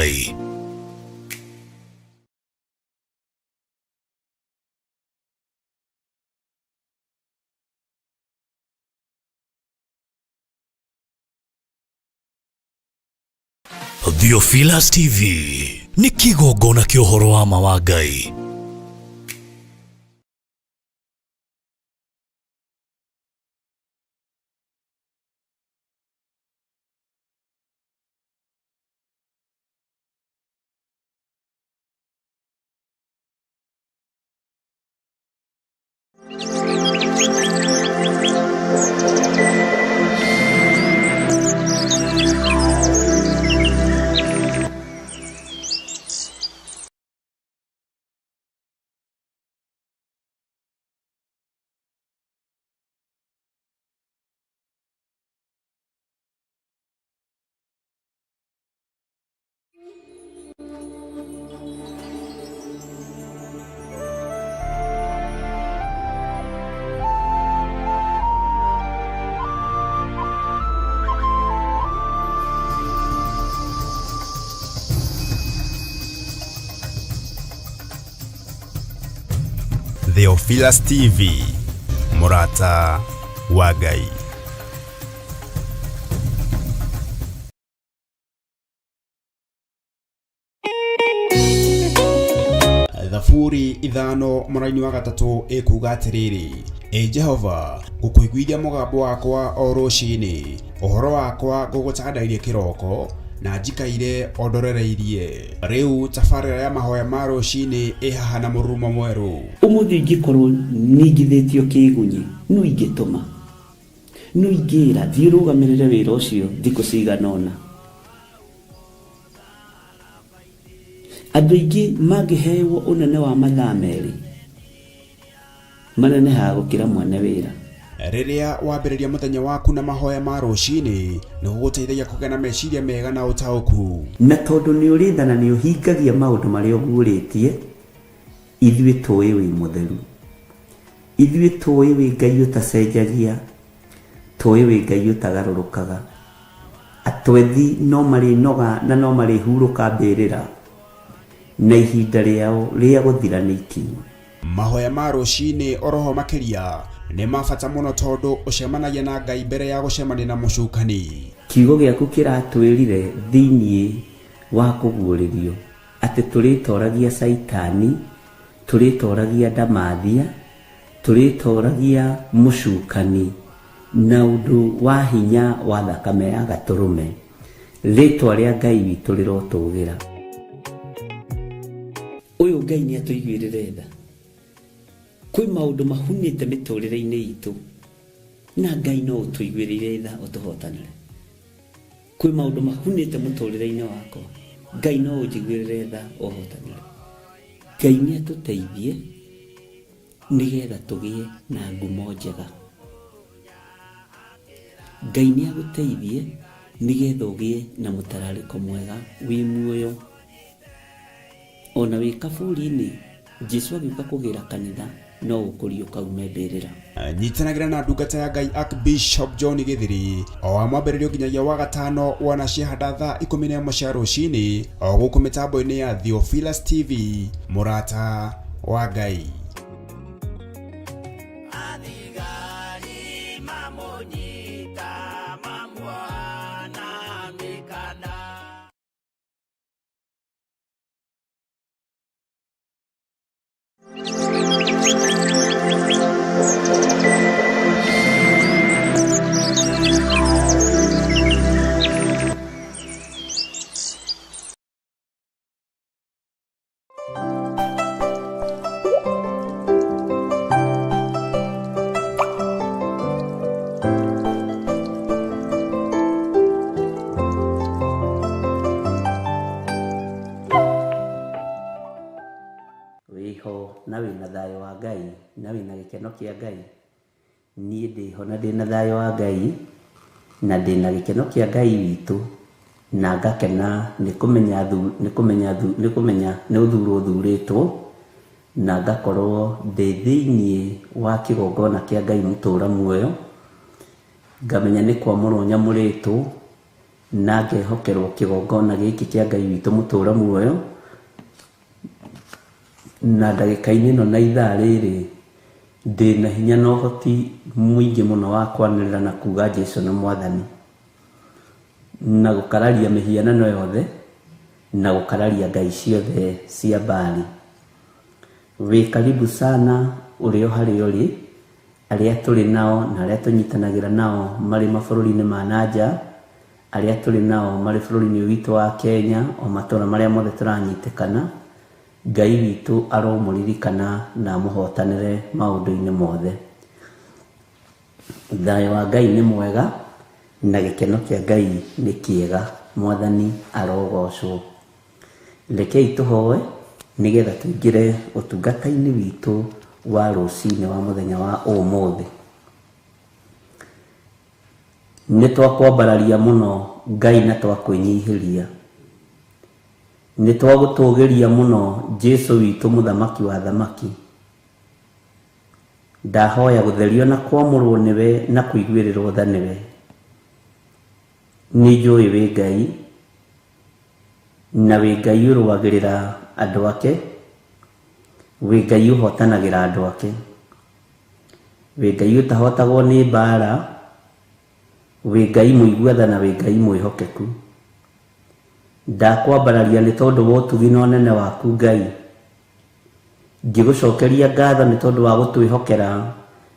Ngai. Theophilus TV nĩ kĩgongona kĩa ũhoro wa ma wa Ngai. Theophilus TV, mũrata wa Ngai. Thaburi 5:3 ĩkuuga atĩrĩrĩ, Ĩ Jehova, ngũkũiguithia mũgambo wakwa o rũcinĩ, ũhoro wakwa ngũgũtandairie kĩroko, na njikaire o ndorereirie. Rĩu tabarĩra ya mahoya ma rũcinĩ ĩ haha na mũrurumo mwerũ. Ũmũthĩ ingĩkorwo ningithĩtio kĩĩgunyĩ, nũ ingĩtũma? Nũ ingĩĩra, 'Thiĩ ũrũgamĩrĩre wĩra ũcio thikũ cigana ũna'? Andũ aingĩ mangĩhewo ũnene wa mathaa merĩ, manenehaga gũkĩra mwene wĩra. Rĩrĩa wambĩrĩria mũthenya waku na mahoya ma rũcinĩ, nĩ gũgũteithagia kũgĩa na meciria mega na ũtaũku. Na tondũ nĩ ũrĩ tha na nĩ ũhingagia maũndũ marĩa ũguũrĩtie, ithuĩ tũĩ wĩ mũtheru. Ithuĩ tũĩ wĩ Ngai ũtacenjagia, tũĩ wĩ Ngai ũtagarũrũkaga. Atwethi no marĩnoga na no marĩhurũka mbĩrĩra, na ihinda rĩao rĩa gũthira nĩ ikinyu. Mahoya ma rũcinĩ oroho makĩria nĩ ma bata mũno tondũ ũcemanagia na Ngai mbere ya gũcemania na mũcukani. Kiugo gĩaku kĩratwĩrire thĩinĩ wa kũguũrĩrio atĩ tũrĩtoragia Caitani, tũrĩtoragia ndamathia, tũrĩtoragia mũcukani na ũndũ wa hinya wa thakame ya Gatũrũme. Rĩtwa rĩa Ngai witũ rĩrotũgĩra. Ũyũ Ngai nĩ atũiguĩrĩre tha. Kwĩ maũndũ mahunĩte mĩtũrĩre-inĩ itũ na Ngai no ũtũiguĩrĩire tha ũtũhotanĩre. Kwĩ maũndũ mahunĩte mũtũrĩre-inĩ wakwa, Ngai no ũnjiguĩrĩre tha ũhotanĩre. Ngai nĩ atũteithie nĩgetha tũgĩe na ngumo njega. Ngai nĩ agũteithie nĩgetha ũgĩe na mũtararĩko mwega wĩ muoyo. Ona wĩ kaburi-inĩ, Jesu agĩũka kũgĩra kanitha no ũkũriũka ume mbĩrĩra. Nyitanagĩra na ndungata ya Ngai Archbishop John Gĩthiri o wa mwambĩrĩrio nginyagia wa gatano wana ciahanda thaa 11 cia rũcinĩ o gũkũ mĩtambo-inĩ ya Theophilus TV, mũrata wa Ngai. Athigari mamũnyita mamuoha na mĩkanda. Wĩho na wĩna thayũ wa Ngai na wĩna gĩkeno kĩa Ngai. Niĩ ndĩho na ndĩna thayũ wa Ngai na ndĩna gĩkeno kĩa Ngai witũ na ngakena nĩ kũmenya nĩ kũmenya nĩ kũmenya nĩ ũthurwo thurĩtwo na ngakorwo ndĩ thĩiniĩ wa kĩgongona kĩa Ngai mũtũra muoyo, ngamenya nĩ kwamũrwo nyamũrĩtwo. Na ngehokerwo kĩgongona gĩkĩ kĩa Ngai witũ mũtũra muoyo. Na ndagĩka-inĩ ĩno na ithaa rĩrĩ ndĩna hinya na ũhoti mũingĩ mũno wa kwanĩrĩra na kuga Jesu nĩ mwathani, na gũkararia mĩhianano yothe na gũkararia ngai ciothe cia Baali. Wĩ karibu sana ũrĩ o harĩa ũrĩ, arĩa tũrĩ nao na arĩa tũnyitanagĩra nao marĩ mabũrũri-inĩ ma nanja, arĩa tũrĩ nao marĩ bũrũri-inĩ witũ wa Kenya, o matũra marĩa mothe tũranyitĩkana. Ngai witũ aromũririkana na amũhotanĩre maũndũ-inĩ mothe. Thayũ wa Ngai nĩ mwega na gĩkeno kĩa Ngai nĩ kĩega. Mwathani arogocwo. Rekei tũhoe nĩgetha tũingĩre ũtungata-inĩ witũ wa rũcinĩ wa mũthenya wa ũmũthĩ. Nĩ twakwambararia mũno Ngai na twakwĩnyihĩria. Nĩ twagũtũgĩria mũno Jesu witũ mũthamaki wa thamaki. Ndahoya gũtherio na kwamũrwo nĩwe na kũiguĩrĩrwo tha nĩwe. Nĩ njũĩ wĩ Ngai na wĩ Ngai ũrũagĩrĩra andũ ake, wĩ Ngai ũhotanagĩra andũ ake, wĩ Ngai ũtahotagwo nĩ mbara, wĩ Ngai mũigua tha na wĩ Ngai mwĩhokeku. Ndakwambararia nĩ tondũ wa ũtugi na ũnene waku Ngai. Ngĩgũcokeria ngatho nĩ tondũ wa gũtwĩhokera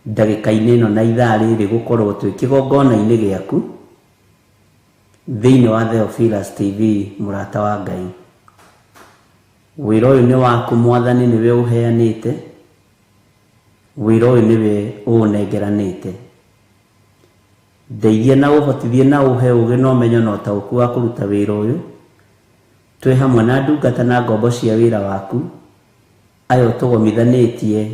ndagĩka-inĩ ĩno na ithaa rĩrĩ gũkorwo twĩ kĩgongona-inĩ gĩaku thĩinĩ wa Theophilus TV, mũrata wa Ngai. Wĩra ũyũ nĩ waku mwathani, nĩwe ũheanĩte. Wĩra ũyũ nĩwe ũũnengeranĩte. Ndeithia na ũhotithie na ũhe ũgĩ na ũmenyo na ũtaũku wa kũruta wĩra ũyũ. Twĩ hamwe na ndungata na ngombo cia wĩra waku aya ũtũgomithanĩtie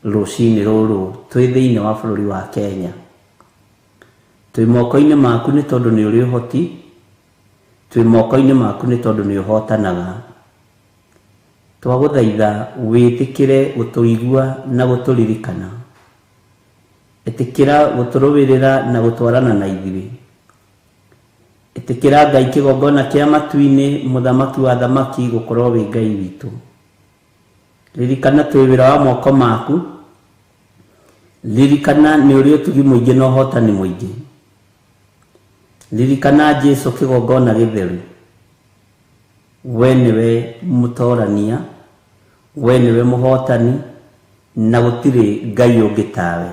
rũcinĩ rũrũ twĩ thĩinĩ wa bũrũri wa Kenya. Twĩ moko-inĩ maku nĩ tondũ nĩ ũrĩ ũhoti, twĩ moko-inĩ maku nĩ tondũ nĩ ũhotanaga. Twagũthaitha wĩtĩkĩre gũtũigua na gũtũririkana. Ĩtĩkĩra gũtũrũĩrĩra na gũtwarana na ithuĩ. Ĩtĩkĩra Ngai kĩgongona kĩa matu-inĩ, mũthamaki wa thamaki, gũkorwo wĩ Ngai witũ. Ririkana twĩ wĩra wa moko maku. Ririkana nĩ ũrĩ ũtugi mũingĩ na ũhotani mũingĩ. Ririkana Jesu kĩgongona gĩtheru. We nĩwe mũtorania, we nĩwe mũhotani, na gũtirĩ Ngai ũngĩ tawe.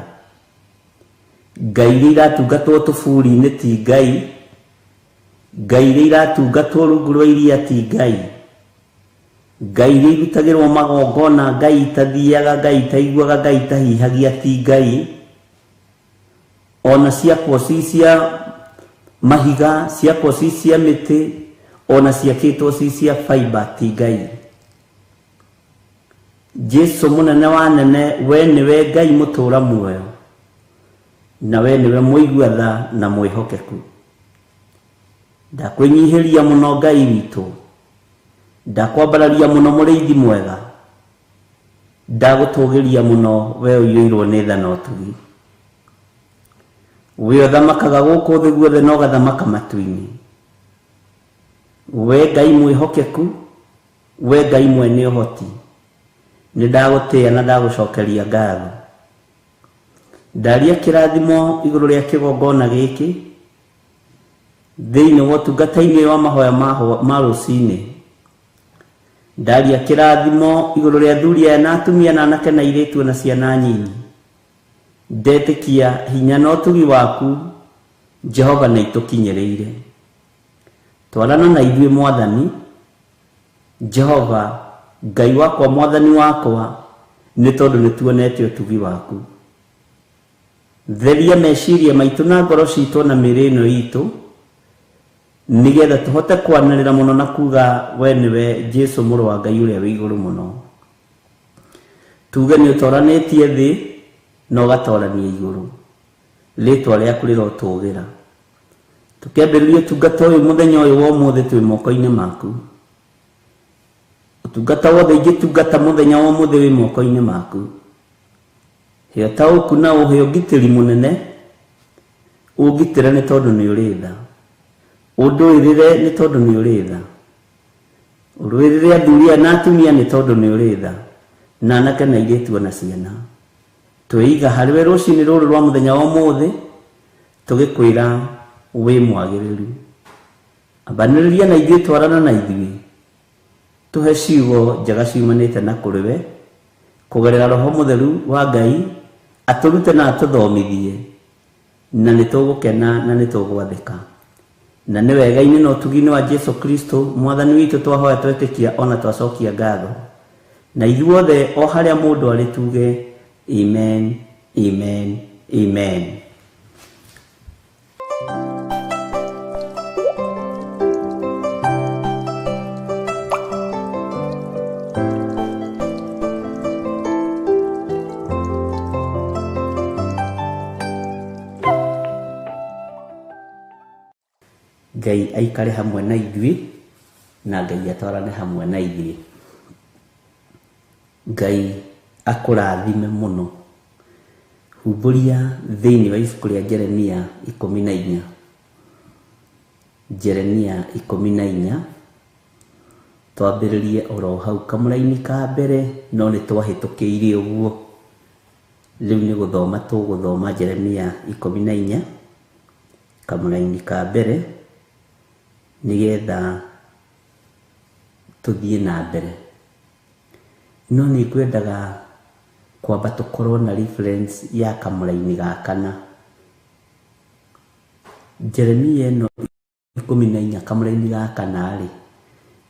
Ngai iria iratungatwo tũburi-inĩ ti Ngai, Ngai iria iratungatwo rungu rwa iria ti Ngai, Ngai iria irutagĩrwo magongona, Ngai itathiaga, Ngai itaiguaga, Ngai itahihagia ti Ngai. Ona ciakwo ci cia mahiga, ciakwo ci cia mĩtĩ, ona ciakĩtwo ci cia fiber ti Ngai. Jesu mũnene wa nene, we nĩwe Ngai mũtũra muoyo, na we nĩwe mũigua tha na mwĩhokeku. Ndakwĩnyihĩria mũno Ngai witũ, ndakwambararia mũno mũrĩithi mwega, ndagũtũgĩria mũno we ũiyũirwo nĩ tha na ũtugi. We ũthamakaga gũkũ thĩ guothe na ũgathamaka matu-inĩ. We Ngai mwĩhokeku, we Ngai mwene ũhoti, nĩ ndagũtĩĩa na ndagũcokeria ngatho. Ndaria kĩrathimo igũrũ rĩa kĩgongona gĩkĩ thĩinĩ wa ũtungata-inĩ wa mahoya ma rũcinĩ. Ndaria kĩrathimo igũrũ rĩa athuri aya na atumia na anake na airĩtu na ciana nyinyi. Ndetĩkia hinya na ũtugi waku Jehova nĩ itũkinyĩrĩire. Twarana na ithuĩ mwathani Jehova Ngai wakwa, mwathani wakwa, nĩ tondũ nĩ tuonete ũtugi waku. Theria meciria maitũ na ngoro citũ na mĩĩrĩ ĩno itũ, nĩgetha tũhote kwanĩrĩra mũno na kuga we nĩwe Jesu mũrũ wa Ngai ũrĩa wĩ igũrũ mũno. Tuge nĩ ũtoranĩtie thĩ na ũgatorania igũrũ. Rĩtwa rĩaku rĩrotũgĩra. Tũkĩambĩrĩria ũtungata ũyũ mũthenya ũyũ wa ũmũthĩ twĩ moko-inĩ maku. Ũtungata wothe ingĩtungata mũthenya wa ũmũthĩ wĩ moko-inĩ maku. He ũtaũku na ũhe ũgitĩri mũnene, ũngitĩre nĩ tondũ nĩ ũrĩ tha. Ũndũĩrĩre nĩ tondũ nĩ ũrĩ tha. Ũrũĩrĩre athuri aya na atumia nĩ tondũ nĩ ũrĩ tha, na anake na airĩtu ona ciana. Twĩiga harĩwe rũcinĩ rũrũ rwa mũthenya wa ũmũthĩ, tũgĩkwĩra wĩ mwagĩrĩru. Ambanĩrĩria na ithuĩ, twarana na ithuĩ, tũhe ciugo njega ciumanĩte na kũrĩ we, kũgerera Roho Mũtheru wa Ngai, atũrute na atũthomithie, na nĩ tũgũkena na nĩ tũgwathĩka. Na nĩ wega-inĩ na ũtugi-inĩ wa Jesu Kristo Mwathani witũ twahoya twetĩkia ona twacokia ngatho. Na ithuothe o harĩa mũndũ arĩ tuge amen, amen, amen. Ngai aikare hamwe na ithuĩ na Ngai atwarane hamwe na ithuĩ. Ngai akũrathime mũno. Humbũria thĩinĩ wa ibuku rĩa Jeremia 14. Jeremia 14. Twambĩrĩrie oro hau kamũraini ka mbere, no nĩ twahĩtũkĩire ũguo. Rĩu nĩ gũthoma tũgũthoma Jeremia 14 kamũraini ka mbere, nĩgetha tũthiĩ na mbere. No nĩ ngwendaga kwamba tũkorwo na reference ya kamũraini ga kana. Jeremia ĩno 14 kamũraini ga kana rĩ,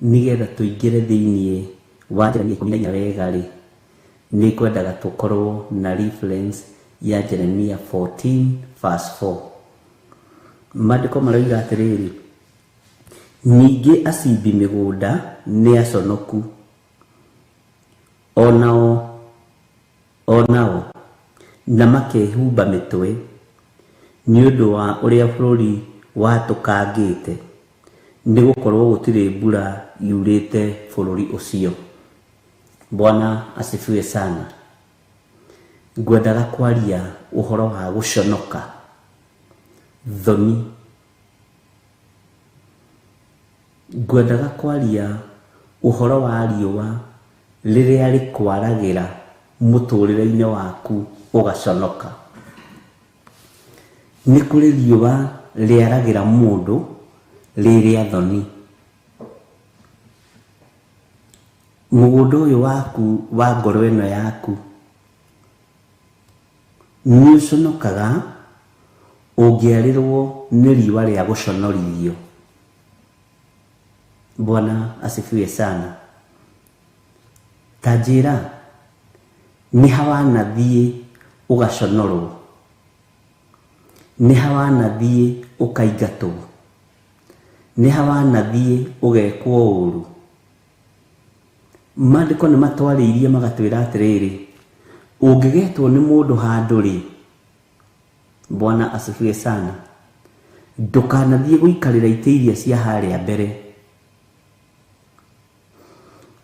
nĩgetha tũingĩre thĩiniĩ wa Jeremia 14 wega rĩ, nĩ ngwendaga tũkorwo na reference ya Jeremia 14 verse 4. Maandĩko maroiga atĩrĩrĩ, ningĩ acimbi mĩgũnda nĩ aconoku, onao na makehumba mĩtwe nĩ ũndũ wa ũrĩa bũrũri watũkangĩte, nĩ gũkorwo gũtirĩ mbura yurĩte bũrũri ũcio. Bwana asifiwe sana. Ngwendaga kwaria ũhoro wa gũconoka, thoni. Ngwendaga kwaria ũhoro wa riũa rĩrĩa rĩkwaragĩra mũtũrĩre-inĩ waku ũgaconoka. Nĩ kũrĩ riũa rĩaragĩra mũndũ rĩrĩa thoni. Mũgũnda ũyũ waku wa ngoro ĩno yaku nĩ ũconokaga ũngĩarĩrwo nĩ riũa rĩa gũconorithio. Bwana asifiwe sana. Ta njĩra, nĩ ha wanathiĩ ũgaconorwo? Nĩ ha wanathiĩ ũkaingatwo? Nĩ ha wanathiĩ ũgekwo ũru? Maandĩko nĩ matwarĩirie magatwĩra atĩrĩrĩ, ũngĩgetwo nĩ mũndũ handũ rĩ, Bwana asifiwe sana, ndũkanathiĩ gũikarĩra itĩ iria cia harĩa mbere.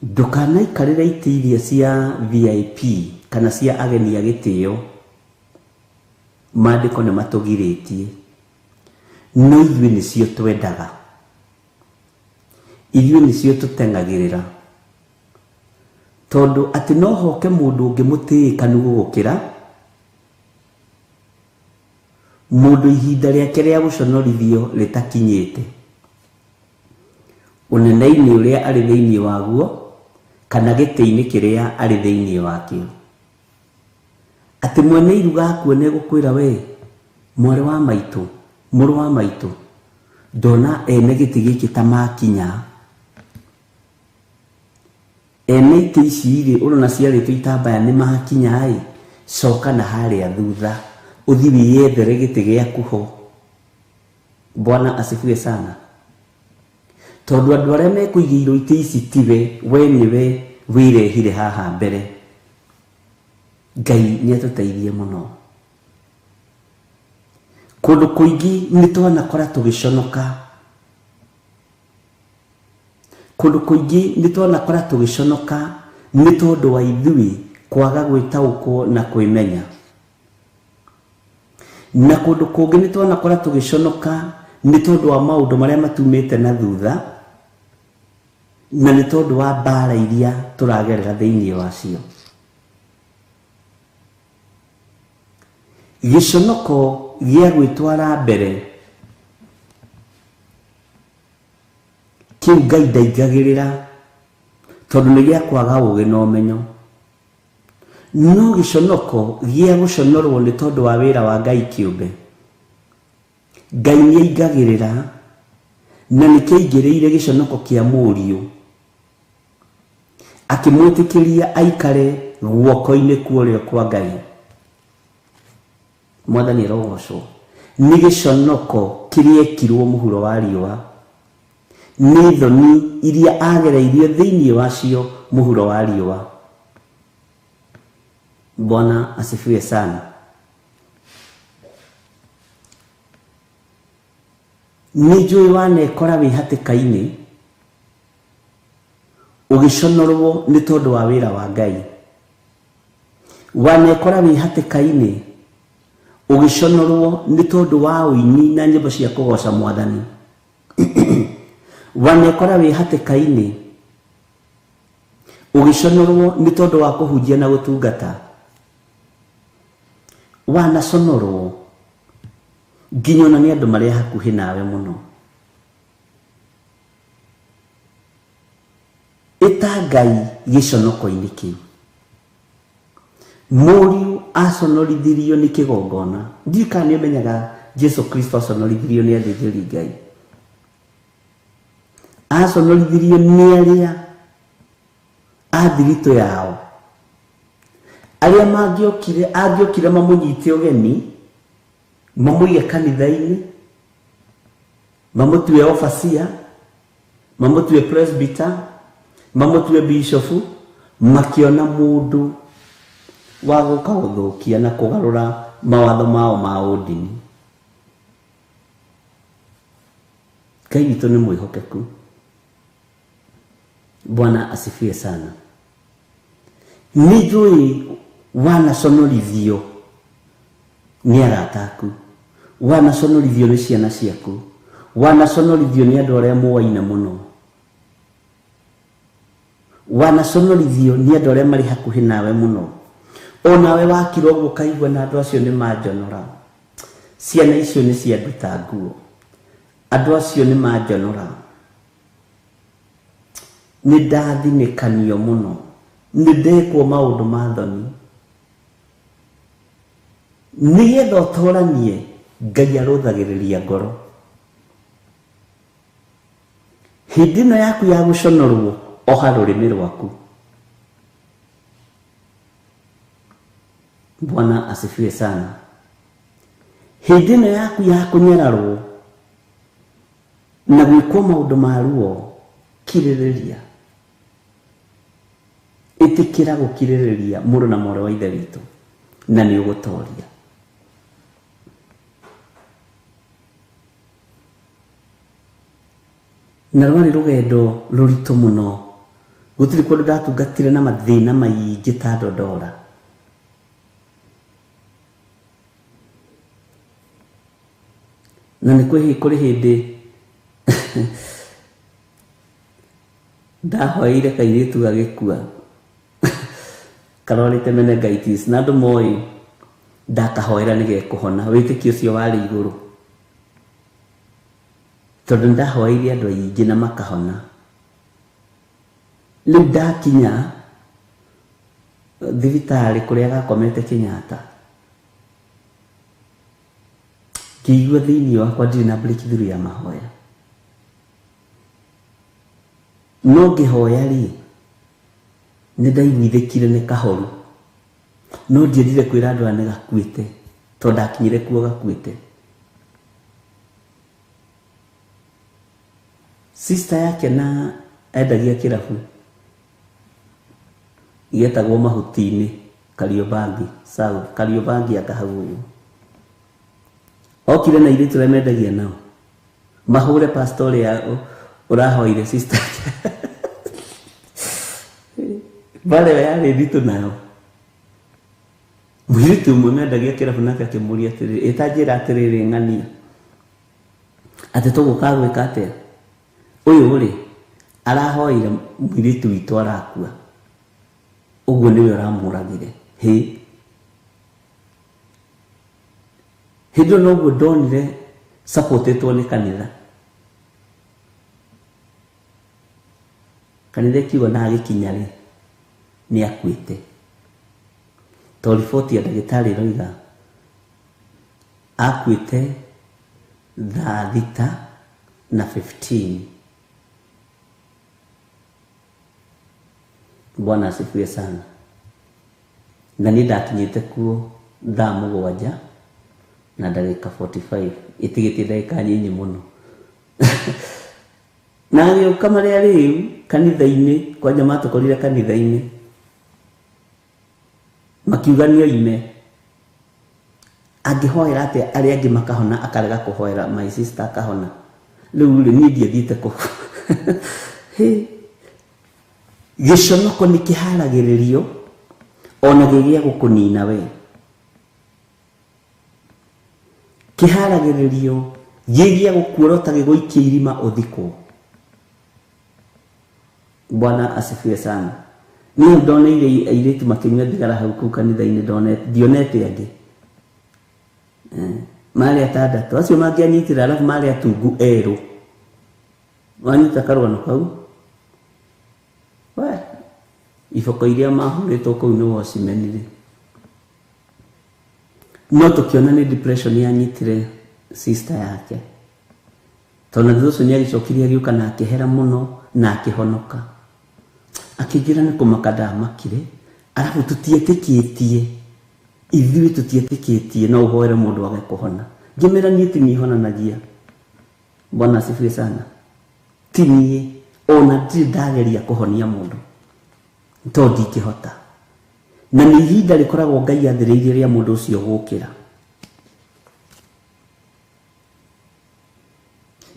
Ndũkanaikarĩre itĩ iria cia VIP kana cia ageni a gĩtĩo. Maandĩko nĩ matũgirĩtie, no ithuĩ nĩcio twendaga, ithuĩ nĩcio tũteng'agĩrĩra, tondũ atĩ no hoke mũndũ ũngĩ mũtĩĩkanu gũgũkĩra, mũndũ ihinda rĩake rĩa gũconorithio rĩtakinyĩte ũnene-inĩ ũrĩa arĩ thĩinĩ waguo, kana gĩtĩ-inĩ kĩrĩa arĩ thĩinĩ wakĩo. Atĩ mwene iruga akuone gũkwĩra, we mwarĩ wa maitũ, mũrũ wa maitũ, ndona ene gĩtĩ gĩkĩ ta makinya, ene itĩ ici rĩ ũrona ciarĩtwo itambaya nĩ makinya ĩ, coka na harĩa thutha ũthiĩ wĩyethere gĩtĩ gĩaku ho. Bwana asifiwe sana. Tondũ andũ arĩa mekũigĩirwo itĩ ici tiwe, we nĩwe wĩrehire haha mbere. Ngai nĩ atũteithie mũno. Kũndũ kũingĩ nĩ twanakora tũgĩconoka. Kũndũ kũingĩ nĩ twanakora tũgĩconoka nĩ tondũ wa ithuĩ kwaga gwĩtaũkwo na kwĩmenya. Na kũndũ kũngĩ nĩ twanakora tũgĩconoka Nĩ tondũ wa maũndũ marĩa matumĩte na thutha, na nĩ tondũ wa mbara iria tũragerera thĩinĩ wacio. Gĩconoko gĩa gwĩtwara mbere kĩu Ngai ndaingagĩrĩra, tondũ nĩ gĩa kwaga ũũgĩ na ũmenyo. No gĩconoko gĩa gũconorwo nĩ tondũ wa wĩra wa Ngai kĩũmbe, Ngai nĩ aingagĩrĩra, na nĩ kĩaingĩrĩire gĩconoko kĩa mũriũ, akĩmwĩtĩkĩria aikare guoko-inĩ kwa ũrĩo kwa Ngai. Mwathani arogocwo. Nĩ gĩconoko kĩrĩa ekirwo mũhuro wa riũa, nĩ thoni iria agereirio thĩinĩ wacio mũhuro wa riũa. Bwana asifiwe sana. Nĩ njũĩ wanekora wĩ hatĩka-inĩ ũgĩconorwo nĩ tondũ wa wĩra wa Ngai. Wanekora wĩ hatĩka-inĩ ũgĩconorwo nĩ tondũ wa ũini na nyĩmbo cia kũgoca Mwathani. Wanekora wĩ hatĩka-inĩ ũgĩconorwo nĩ tondũ wa kũhunjia na gũtungata. Wanaconorwo nginya ona nĩ andũ marĩa hakuhĩ nawe mũno. Ĩta Ngai gĩconoko-inĩ kĩu. Mũriũ aconorithirio nĩ kĩgongona. Ndiũĩ kana nĩ ũmenyaga Jesu Kristo aconorithirio nĩ athĩnjĩri Ngai. Aconorithirio nĩ arĩa a thiritũ yao, arĩa mangĩokire, angĩokire mamũnyite ũgeni, mamũige kanitha-inĩ, mamũtue overseer, mamũtue presbyter, mamũtue bishofu, makĩona mũndũ wa gũka gũthũkia na kũgarũra mawatho mao ma ũndini. Ngai witũ nĩ mwĩhokeku. Bwana asifiwe sana. Nĩ njũĩ wanaconorithio nĩ arata aku, wanaconorithio nĩ ciana ciaku, wanaconorithio nĩ andũ arĩa moaine mũno, wanaconorithio nĩ andũ arĩa marĩ hakuhĩ nawe mũno. Onawe wakira ũguo ũkaigua na andũ acio nĩ manjonora, ciana icio nĩ cianduta nguo, andũ acio nĩ manjonora, nĩ ndathinĩkanio mũno, nĩ ndekwo maũndũ ma thoni. Nĩgetha ũtũranie, Ngai arũthagĩrĩria ngoro. Hĩndĩ ĩno yaku ya gũconorwo, oha rũrĩmĩ rwaku. Bwana asifiwe sana. Hĩndĩ ĩno yaku ya kũnyararwo na gwĩkwo maũndũ ma ruo, kirĩrĩria. Ĩtĩkĩra gũkirĩrĩria mũrũ na mwarĩ wa Ithe witũ, na nĩ ũgũtoria. Na rwarĩ rũgendo rũritũ mũno. Gũtirĩ kũndũ ndatungatire na mathĩna maingĩ ta Dondora. Na nĩ kũrĩ hĩndĩ ndahoeire kairĩtu gagĩkua karwarĩte meningitis, na andũ moĩ ndakahoera nĩ gekũhona. Wĩtĩkio ũcio warĩ igũrũ, tondũ ndahoeire andũ aingĩ na makahona. Rĩu ndakinya thibitarĩ kũrĩa gakomete Kenyatta, ngĩigua thĩinĩ wakwa ndirĩ na breakthrough ya mahoya. No ngĩhoya rĩ, nĩ ndaiguithĩkire nĩ kahoru, no ndiendire kwĩra andũ aya nĩ gakuĩte, tondũ ndakinyire kuo gakuĩte. Sister yake na endagia kĩrabu gĩetagwo Mahuti-inĩ, Kariobangi South, Kariobangi anga hau ũguo. Okire na airĩtu arĩa mendagia nao mahũre pastor ũrĩa ũrahoire sister. Mbara ĩyo yarĩ nditũ nayo. Mũirĩtu ũmwe mendagia kĩrabu nake akĩmũria atĩrĩrĩ, ĩta njĩra atĩrĩrĩ ng'ania, Atĩ tũgũka gwĩka atĩa? Ũyũ rĩ arahoire mũirĩtu witũ arakua. Ũguo nĩwe ũramũragire. Hĩ. Hĩndĩ ĩyo noguo ndonire supportĩtwo nĩ kanitha. Kanitha ĩkiuga na agĩkinya rĩ nĩ akuĩte. To riboti ya ndagĩtarĩ ĩroiga akuĩte thaa 6:15. Bwana asifiwe sana. Na niĩ ndakinyĩte kuo thaa 7:45, ĩtigĩtie ndagĩka nyinyi mũno. Na agĩũka marĩa rĩu kanitha-inĩ, kwanja matũkorire kanitha-inĩ, makiuga nĩ oime. Angĩhoera atĩa arĩa angĩ makahona, akarega kũhoera my sister akahona. Rĩu rĩ niĩ ndiathiĩte kũ. Gĩconoko nĩ kĩharagĩrĩrio ona gĩgĩa gũkũnina we. Kĩharagĩrĩrio gĩgĩa gũkuorota gĩgũikia irima ũthikwo. Bwana asifiwe sana. Niĩ ndoneire airĩtu makĩnyua thigara hau kũu kanitha-inĩ, ndionete angĩ. Marĩ atandatũ acio mangĩanyitire, arabu marĩ atungu erũ. Wanyita karũgano kau? We, iboko iria mahũrĩtwo kũu nĩ wacimenire. No tũkĩona nĩ depression yanyitire sister yake. Tondũ thutha ũcio nĩ agĩcokire agĩũka na akĩhera mũno na akĩhonoka. Akĩnjĩra nĩ kũmaka ndamakire, arabu tũtietĩkĩtie, ithuĩ tũtietĩkĩtie no ũhoere mũndũ age kũhona. Ngĩmĩra niĩ ti niĩ honanagia. Bwana asifiwe sana. Ti niĩ, ona ndirĩ ndageria kũhonia mũndũ tondũ ndingĩhota. Na nĩ ihinda rĩkoragwo Ngai athĩrĩirie rĩa mũndũ ũcio gũkĩra.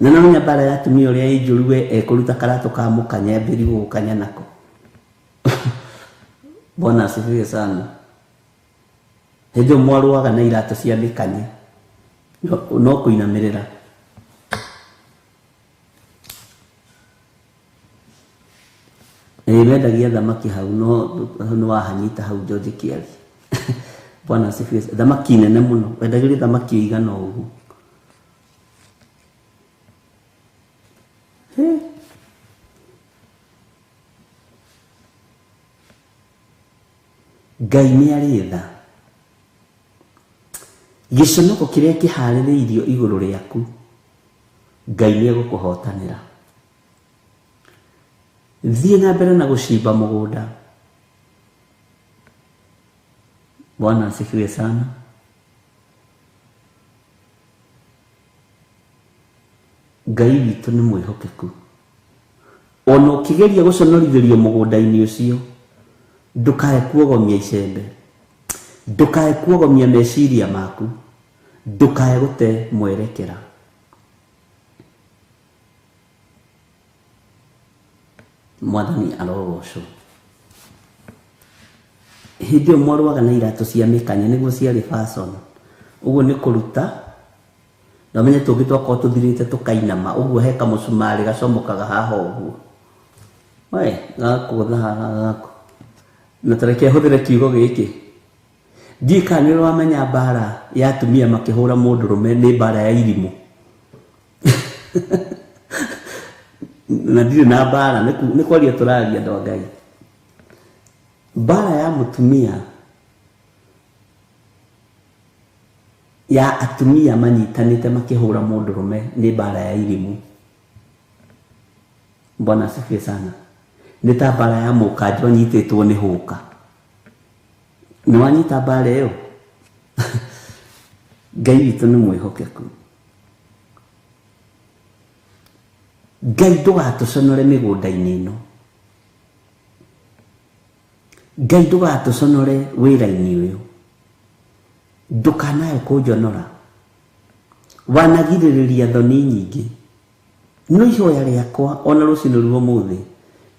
Na no menya mbara ya atumia ũrĩa ĩ njũru we ekũruta karatũ ka mũkanya ambĩrĩrie gũgũkanya nako. Bwana asifiwe sana. Hĩndĩ ĩyo mwarũaga na iratũ cia mĩkanya, no kũinamĩrĩra. Ĩĩ mendagia thamaki hau, no nĩ wahanyita hau George Kiari. Bwana asifiwe. Thamaki nene mũno, wendagĩrio thamaki ĩigana ũguo. Ngai nĩ arĩ tha. Gĩconoko kĩrĩa kĩharĩrĩirio igũrũ rĩaku, Ngai nĩ egũkũhotanĩra. Thiĩ na mbere na gũcimba mũgũnda. Bwana asifiwe sana. Ngai witũ nĩ mwĩhokeku. Ona ũkĩgeria gũconorithĩrio mũgũnda-inĩ ũcio, ndũkae kuogomia icembe, ndũkae kuogomia meciria maku, ndũkae gũte mwerekera. Mwathani arogocwo. Hĩndĩ ĩyo mwarũaga na iratũ cia mĩkanya nĩguo ciarĩ fashion. Ũguo nĩ kũruta na ũmenye tũngĩ twakorwo tũthirĩte tũkainama, ũguo he kamũcumarĩ gacomokaga haha ũguo. We, gakũgũtha haha gaku. Na ta reke hũthĩre kiugo gĩkĩ. Ndiũĩ kana nĩ ũramenya mbara ya atumia makĩhũra mũndũrũme nĩ mbara ya irimũ. Na ndirĩ na mbara, nĩ kwaria tũraria andũ a Ngai. Mbara ya mũtumia ya atumia manyitanĩte makĩhũra mũndũrũme nĩ mbara ya irimũ. Bwana asifiwe sana. Nĩ ta mbara ya mũkanjo anyitĩtwo nĩ hũka. Nĩ wanyita mbara ĩyo? Ngai witũ nĩ mwĩhokeku. Ngai ndũgatũconore mĩgũnda-inĩ ĩno. Ngai ndũgatũconore wĩra-inĩ ũyũ. Ndũkanae kũnjonora. Wanagirĩrĩria thoni nyingĩ. No ihoya rĩakwa ona rũcinĩ rwa ũmũthĩ,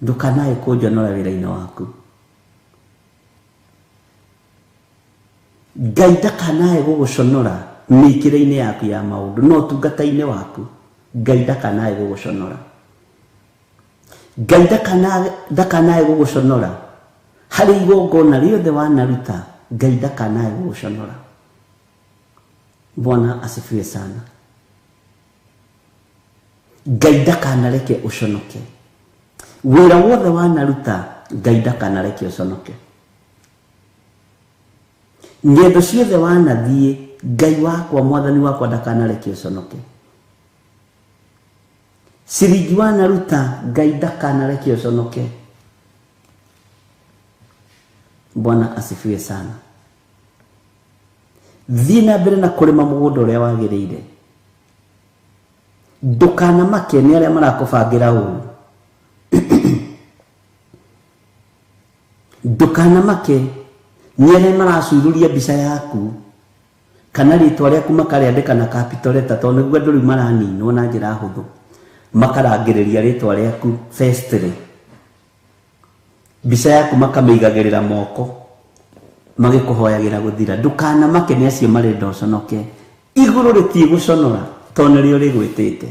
ndũkanae kũnjonora wĩra-inĩ waku. Ngai ndakanae gũgũconora mĩkĩre-inĩ yaku ya maũndũ, no ũtungata-inĩ waku. Ngai ndakanae gũgũconora. Ngai ndakanae gũgũconora harĩ igongona rĩothe wanaruta. Ngai ndakanae gũgũconora. Bwana asifiwe sana. Ngai ndakanareke ũconoke. Wĩra wothe wanaruta, Ngai ndakanareke ũconoke. Ng'endo ciothe wanathiĩ, Ngai wakwa mwathani wakwa ndakanareke ũconoke. Ciringi wanaruta, Ngai ndakanareke ũconoke. Bwana asifiwe sana. Thiĩ na mbere na kũrĩma mũgũnda ũrĩa wagĩrĩire. Ndũkanamake nĩ arĩa marakũbangĩra ũru. Ndũkanamake nĩ arĩa maracururia mbica yaku kana rĩtwa rĩaku makarĩandĩka na capital letter, tondũ nĩguo andũ rĩu maraninwo na njĩra hũthũ, makarangĩrĩria rĩtwa rĩaku firstly, mbica yaku makamĩigagĩrĩra moko magĩkũhoyagĩra gũthira. Ndũkanamake nĩ acio marenda ũconoke. Igũrũ rĩtigũconora tondũ nĩrĩo rĩgwĩtĩte.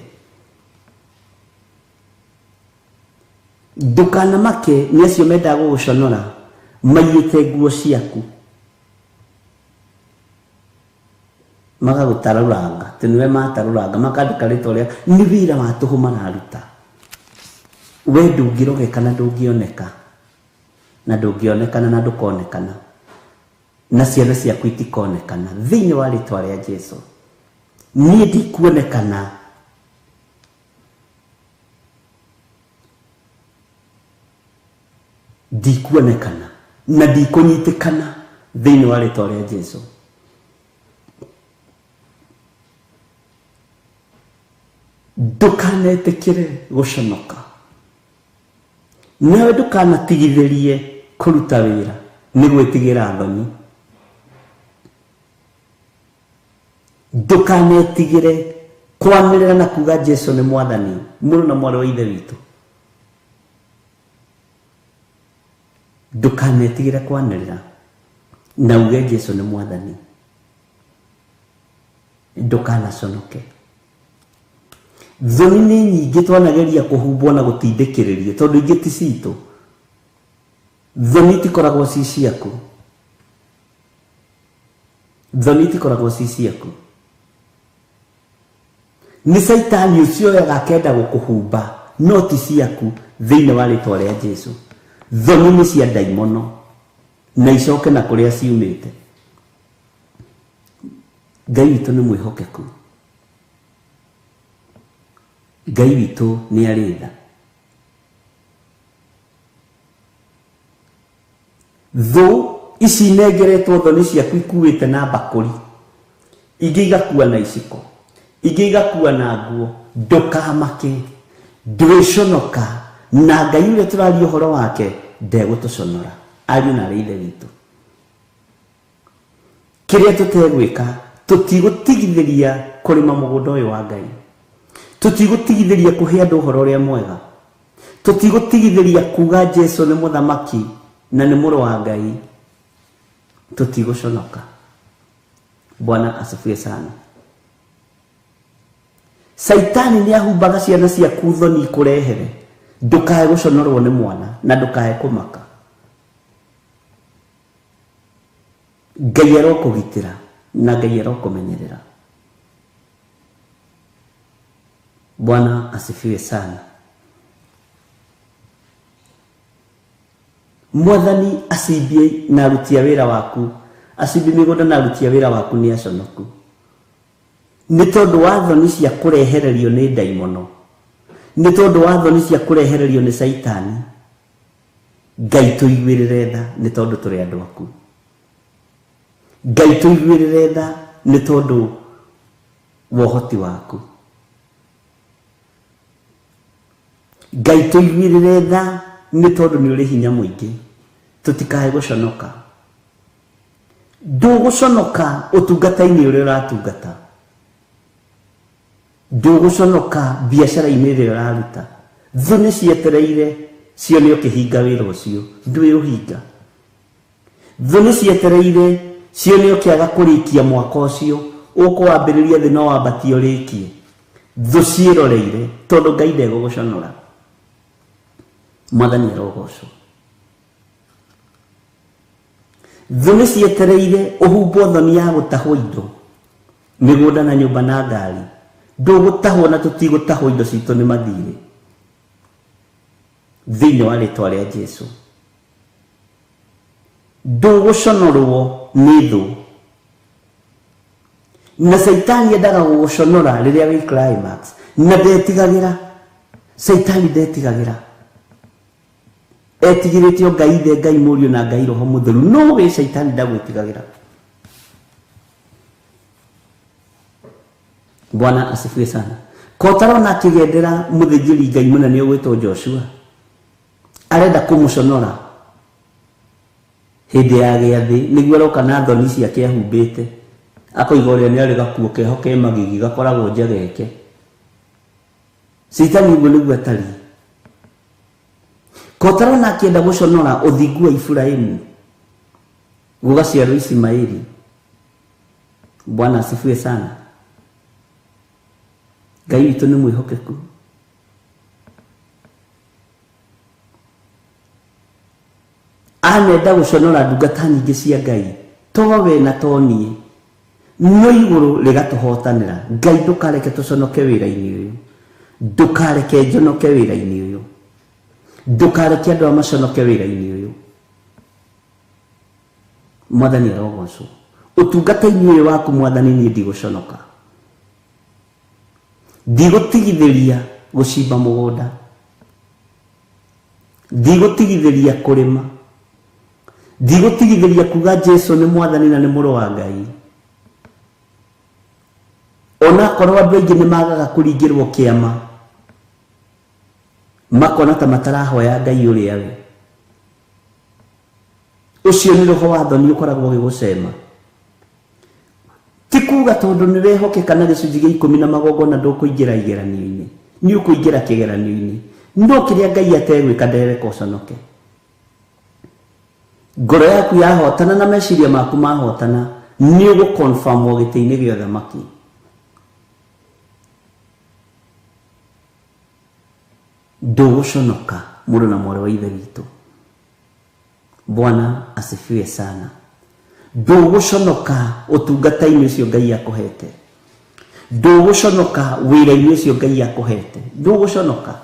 Ndũkanamake nĩ acio mendaga gũgũconora maiyĩte nguo ciaku magagũtarũranga, atĩ nĩwe matarũranga, makandĩka rĩtwa rĩa nĩ wĩra wa tũhũ mararuta. We ndũngĩrogeka na ndũngĩoneka, na ndũngĩonekana na ndũkonekana, na ciana ciaku itikonekana thĩinĩ wa rĩtwa rĩa Jesu. Niĩ ndikuonekana. Ndikuonekana na ndikũnyitĩkana thĩinĩ wa rĩtwa rĩa Jesu. Ndũkanetĩkĩre gũconoka, nawe ndũkanatigithĩrie kũruta wĩra nĩ gwĩtigĩra thoni. Ndũkanetigĩre kwanĩrĩra na kuga Jesu nĩ mwathani, mũrũ na mwarĩ wa Ithe witũ. Ndũkanetigĩre kwanĩrĩra na uge Jesu nĩ mwathani. Ndũkanaconoke. Thoni nĩ nyingĩ twanageria kũhumbwo na gũtindĩkĩrĩrio, tondũ ingĩ ti citũ. Thoni itikoragwo ci ciaku. Thoni itikoragwo ci ciaku. Nĩ caitani ũcio oyaga akenda gũkũhumba, no ti ciaku thĩinĩ wa rĩtwa rĩa Jesu. Thoni nĩ cia ndaimono na icoke na kũrĩa ciumĩte. Ngai witũ nĩ mwĩhokeku. Ngai witũ nĩ arĩ tha. Thũ ici inengeretwo thoni ciaku ikuĩte na mbakũri, ingĩ igakua na iciko, ingĩ igakua na nguo. Ndũkamake, ndwĩconoka, na Ngai ũrĩa tũraria ũhoro wake ndegũtũconora. Ariũ na arĩ Ithe witũ, kĩrĩa tũtegwĩka, tũtigũtigithĩria kũrĩma mũgũnda ũyũ wa Ngai, tũtigũtigithĩria kũhe andũ ũhoro ũrĩa mwega, tũtigũtigithĩria kuga Jesu nĩ mũthamaki na nĩ mũrũ wa Ngai. Tũtigũconoka. Bwana asifiwe sana. Saitani nĩ ahumbaga ciana ciaku thoni ikũrehere. Ndũkae gũconorwo nĩ mwana na ndũkae kũmaka. Ngai arokũgitĩra na Ngai arokũmenyerera. Bwana asifiwe sana. Mwathani acimbie na aruti a wĩra waku, acimbie mĩgũnda na aruti a wĩra waku nĩ aconoku, nĩ tondũ wa thoni cia kũrehererio nĩ ndaimono, nĩ tondũ wa thoni cia kũrehererio nĩ caitani. Ngai tũiguĩrĩre tha nĩ tondũ tũrĩ andũ aku. Ngai tũiguĩrĩre tha nĩ tondũ wa ũhoti waku. Ngai tũiguĩrĩre tha nĩ tondũ nĩ ũrĩ hinya mũingĩ. Tũtikae gũconoka. Ndũgũconoka ũtungata-inĩ ũrĩa ũratungata, ndũgũconoka biacara-inĩ ĩrĩa ũraruta. Thũ nĩ cietereire cione ũkĩhinga wĩra ũcio, ndwĩũhinga. Thũ nĩ cietereire cione ũkĩaga kũrĩkia mwaka ũcio, ũkũwambĩrĩria thĩ no wambatie ũrĩkie. Thũ ciĩroreire tondũ Ngai ndegũgũconora. Mwathani arogocwo. Thũ nĩ cietereire ũhumbwo thoni ya gũtahwo indo, mĩgũnda na nyũmba na ngari. Ndũgũtahwo na tũtigũtahwo, indo citũ nĩ mathirĩ. Thĩinĩ wa rĩtwa rĩa Jesu. Ndũgũconorwo nĩ thũ. Na Caitani endaga gũgũconora rĩrĩa wĩ climax, na ndetigagĩra. Caitani ndetigagĩra. Etigĩrĩte o Ngai Ithe, Ngai Mũriũ na Ngai Roho Mũtheru. No we Caitani ndagwĩtigagĩra. Bwana asifiwe sana. Kotarona akĩgendera mũthĩnjĩri Ngai mũnene ũgwĩtwo Joshua, arenda kũmũconora hĩndĩ ya gĩathĩ, nĩguo aroka na thoni ciake ahumbĩte, akoiga ũrĩa nĩ arĩ gakuo keho ke magigi gakoragwo njegeke. Caitani ũguo nĩguo atariĩ. Kotarona akĩenda gũconora ũthingu wa Iburahĩmu, gũgaciarwo Ismaili. Bwana asifiwe sana. Ngai witũ nĩ mwĩhokeku. Anenda gũconora ndungata nyingĩ cia Ngai, to we na to niĩ, no igũrũ rĩgatũhotanĩra. Ngai ndũkareke tũconoke wĩra-inĩ ũyũ, ndũkareke njonoke wĩra-inĩ ũyũ, ndũkareke andũ aya maconoke wĩra-inĩ ũyũ. Mwathani arogocwo. Ũtungata-inĩ ũyũ waku Mwathani, niĩ ndigũconoka. Ndigũtigithĩria gũcimba mũgũnda, ndigũtigithĩria kũrĩma, ndigũtigithĩria kuga Jesu nĩ Mwathani na nĩ mũrũ wa Ngai. Onakorwo andũ aingĩ nĩ magaga kũringĩrwo kĩama, makona ta matarahoya Ngai ũrĩa we. Ũcio nĩ roho wa thoni ũkoragwo ũgĩgũcema. Ti kuga tondũ nĩ wehokeka na gĩcunjĩ gĩa ikũmi na magongona ndũkũingĩra igeranio-inĩ, nĩ ũkũingĩra kĩgeranio-inĩ. No kĩrĩa Ngai ategwĩka ndereka ũconoke. Ngoro yaku yahotana na meciria maku mahotana, nĩ ũgũconfirmwo gĩtĩ-inĩ gĩa ũthamaki. Ndũgũconoka mũrũ na mwarĩ wa Ithe witũ. Bwana asifiwe sana. Ndũgũconoka ũtungata-inĩ ũcio Ngai akũhete. Ndũgũconoka wĩra-inĩ ũcio Ngai akũhete. Ndũgũconoka.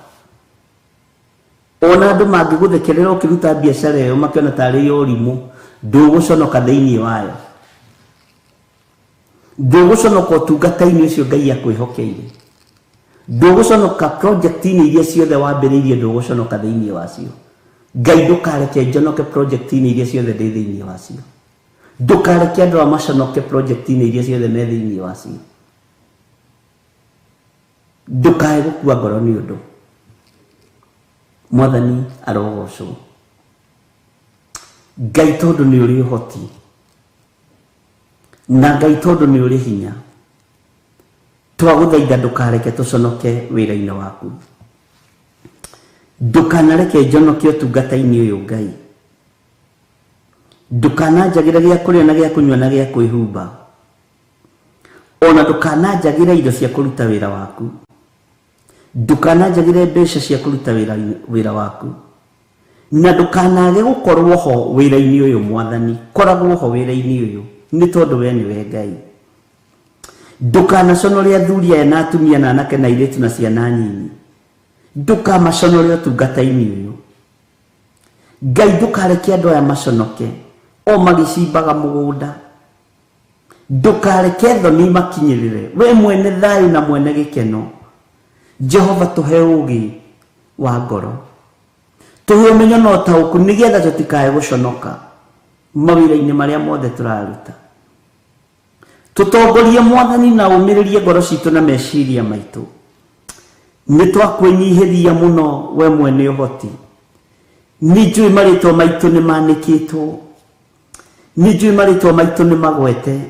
Ona andũ mangĩgũthekerera ũkĩruta biacara ĩyo makĩona tarĩ ya ũrimũ, ndũgũconoka thĩinĩ wayo. Ndũgũconoka ũtungata-inĩ ũcio Ngai akwĩhokeire. Ndũgũconoka project-inĩ iria ciothe wambĩrĩirie, ndũgũconoka thĩinĩ wacio. Ngai ndũkareke njonoke project-inĩ iria ciothe ndĩ thĩinĩ wacio. Ndũkareke andũ aya maconoke project-inĩ iria ciothe me thĩinĩ wacio. Ndũkae gũkua ngoro nĩ ũndũ. Mwathani arogocwo. Ngai tondũ nĩ ũrĩ ũhoti, na Ngai tondũ nĩ ũrĩ hinya, twagũthaitha ndũkareke tũconoke wĩra-inĩ waku. Ndũkanareke njonoke ũtungata-inĩ ũyũ Ngai. Ndũkananjagĩre gĩa kũrĩa na gĩa kũnyua na gĩa kwĩhumba. Ona ndũkananjagĩre indo cia kũruta wĩra waku. Ndũkananjagĩre mbeca cia kũruta wĩra waku. Na ndũkanage gũkorwo ho wĩra-inĩ ũyũ Mwathani. Koragwo ho wĩra-inĩ ũyũ nĩ tondũ we nĩwe Ngai. Ndũkanaconore athuri aya na atumia na anake na airĩtu na ciana nyinyi. Ndũkamaconore ũtungata-inĩ ũyũ. Ngai ndũkareke andũ aya maconoke o magĩcimbaga mũgũnda. Ndũkareke thoni makinyĩrĩre. We mwene thayũ na mwene gĩkeno. Jehova tũhe ũũgĩ wa ngoro, tũhe ũmenyo na ũtaũku, nĩgetha tũtikae gũconoka mawĩra-inĩ marĩa mothe tũraruta. Tũtongorie Mwathani na ũmĩrĩrie ngoro citũ na meciria maitũ. Nĩ twakwĩnyihĩria mũno we mwene ũhoti. Nĩ njũĩ marĩtwa maitũ nĩ manĩkĩtwo, nĩ njũĩ marĩtwa maitũ nĩ magwete,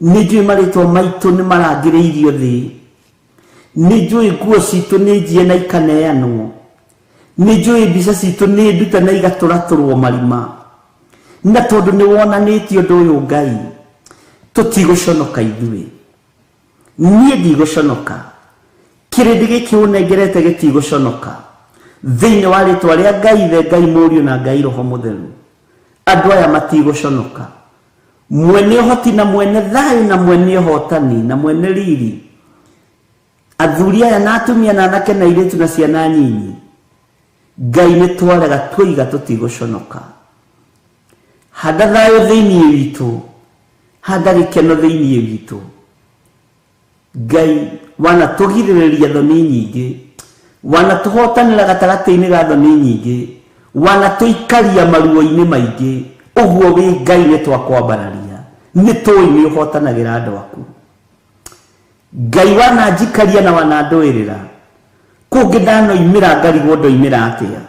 nĩ njũĩ marĩtwa maitũ nĩ marangĩrĩirio thĩ, nĩ njũĩ nguo citũ nĩ njie na ikaneanwo, nĩ njũĩ mbica citũ nĩ ndute na igatũratũrwo marima. Na tondũ nĩ wonanĩtie ũndũ ũyũ Ngai, tũtigũconoka ithuĩ. Niĩ ndigũconoka. Kĩrĩndĩ gĩkĩ ũnengerete gĩtigũconoka thĩinĩ wa rĩtwa rĩa Ngai Ithe, Ngai Mũriũ na Ngai Roho Mũtheru. Andũ aya matigũconoka. Mwene ũhoti na mwene thayũ na mwene ũhotani na mwene riri, athuri aya na atumia na anake na airĩtu na ciana nyinyi, Ngai nĩ twarega twoiga tũtigũconoka. Handa thayũ thĩinĩ witũ, handa gĩkeno thĩinĩ witũ. Ngai wanatũgirĩrĩria thoni nyingĩ, wanatũhotanĩra gatagatĩ-inĩ ga thoni nyingĩ, wanatũikaria maruo-inĩ maingĩ. Ũguo wĩ Ngai nĩ twakwambararia, nĩ tũĩ nĩ ũhotanagĩra andũ aku. Ngai wananjikaria na wanandũĩrĩra, kũngĩ ndanoimĩra ngarigwo ndoimĩra atĩa,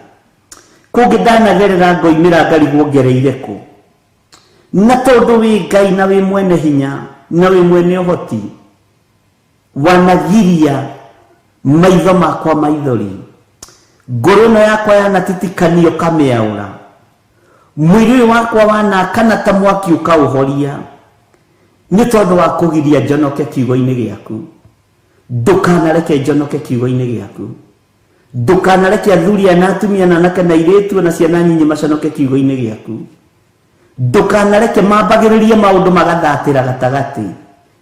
kũngĩ ndanagerera ngoimĩra ngarigwo ngereire kũ. Na tondũ wĩ Ngai na wĩ mwene hinya na wĩ mwene ũhoti, wanagiria maitho makwa maithori, ngoro ĩno yakwa yanatitikanio kamĩaũra, mwĩrĩ ũyũ wakwa wanakana ta mwaki ũkaũhoria, nĩ tondũ wa kũgiria njonoke kiugo-inĩ gĩaku. Ndũkanareke njonoke kiugo-inĩ gĩaku. Ndũkanareke athuri aya na atumia na anake na airĩtu na ciana nyinyi maconoke kiugo-inĩ gĩaku. Ndũkanareke mambagĩrĩrie maũndũ magathatĩra gatagatĩ,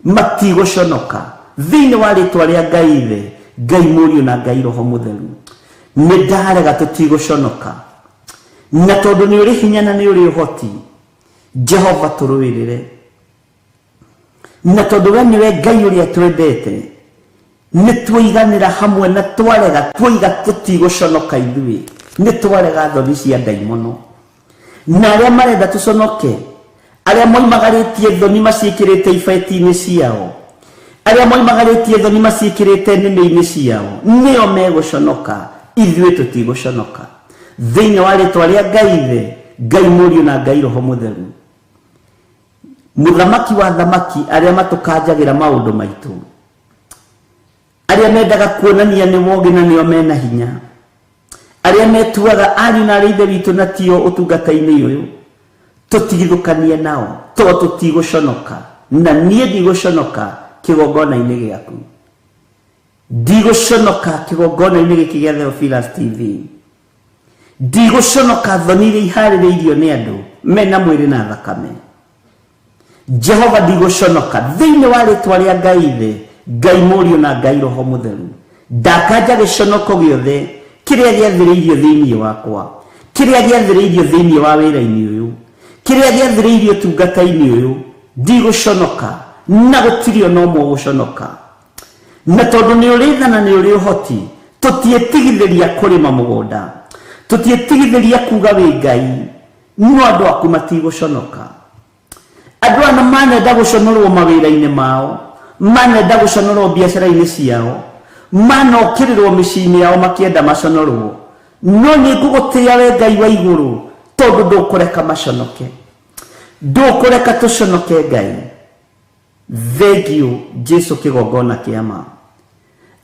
matigũconoka thĩinĩ wa rĩtwa rĩa Ngai Ithe, Ngai Mũriũ na Ngai Roho Mũtheru. Nĩ ndarega tũtigũconoka, na tondũ nĩ ũrĩ hinya na nĩ ũrĩ ũhoti, Jehova tũrũĩrĩre. Na tondũ we nĩwe Ngai ũrĩa twendete, nĩ twoiganĩra hamwe na twarega twoiga tũtigũconoka ithuĩ, nĩ twarega thoni cia ndaimono. Na arĩa marenda tũconoke, arĩa moimagarĩtie thoni maciĩkĩrĩte ibeti-inĩ ciao, arĩa moimagarĩtie thoni maciĩkĩrĩte nĩmĩ-inĩ ciao, nĩo megũconoka, ithuĩ tũtigũconoka. Thĩinĩ wa rĩtwa rĩa Ngai Ithe, Ngai Mũriũ na Ngai Roho Mũtheru. Mũthamaki wa thamaki, arĩa matũkanjagĩra maũndũ maitũ, arĩa mendaga kuonania nĩ wogi na nĩo mena hinya, arĩa metuaga ariũ na arĩa ithe witũ na tio ũtungata-inĩ ũyũ, tũtigithũkanie nao, to tũtigũconoka, na niĩ ndigũconoka kĩgongona-inĩ gĩaku. Ndigũconoka kĩgongona-inĩ gĩkĩ gĩa Theophilus TV. Ndigũconoka thoni iria iharĩrĩirio nĩ andũ mena mwĩrĩ na thakame. Jehova ndigũconoka thĩinĩ wa rĩtwa rĩa Ngai Ithe, Ngai Mũriũ na Ngai Roho Mũtheru. Ndakanja gĩconoko gĩothe kĩrĩa gĩathĩrĩirio thĩinĩ wakwa, kĩrĩa gĩathĩrĩirio thĩinĩ wa wĩra-inĩ ũyũ, kĩrĩa gĩathĩrĩirio ũtungata-inĩ ũyũ, ndigũconoka na gũtirĩ ona ũmwe ũgũconoka. Na tondũ nĩ ũrĩ tha na nĩ ũrĩ ũhoti, tũtiĩtigithĩria kũrĩma mũgũnda, tũtiĩtigithĩria kuga wĩ Ngai, no andũ aku matigũconoka. Andũ aya manenda gũconorwo mawĩra-inĩ mao, manenda gũconorwo biacara-inĩ ciao, manokĩrĩrwo mĩciĩ-inĩ yao makĩenda maconorwo, no nĩ ngũgũtĩĩa we Ngai wa igũrũ, tondũ ndũkũreka maconoke, ndũkũreka tũconoke Ngai. Thank you Jesu kĩgongona kĩa ma.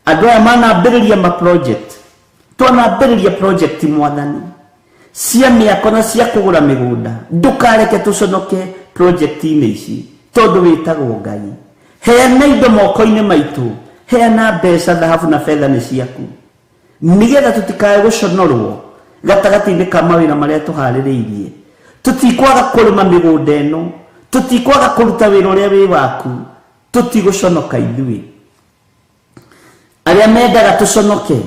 Andũ aya manambĩrĩria ma project, twanambĩrĩria project mwathani cia mĩako na cia kũgũra mĩgũnda, ndũkareke tũconoke project-inĩ ici, tondũ wĩtagwo Ngai. Heana indo moko-inĩ maitũ, heana mbeca, thahabu na betha nĩ ciaku, nĩgetha tũtikae gũconorwo gatagatĩ-inĩ ka mawĩra marĩa tũharĩrĩirie. Tũtikwaga kũrĩma mĩgũnda ĩno, tũtikwaga kũruta wĩra ũrĩa wĩ waku, tũtigũconoka ithuĩ. Arĩa mendaga tũconoke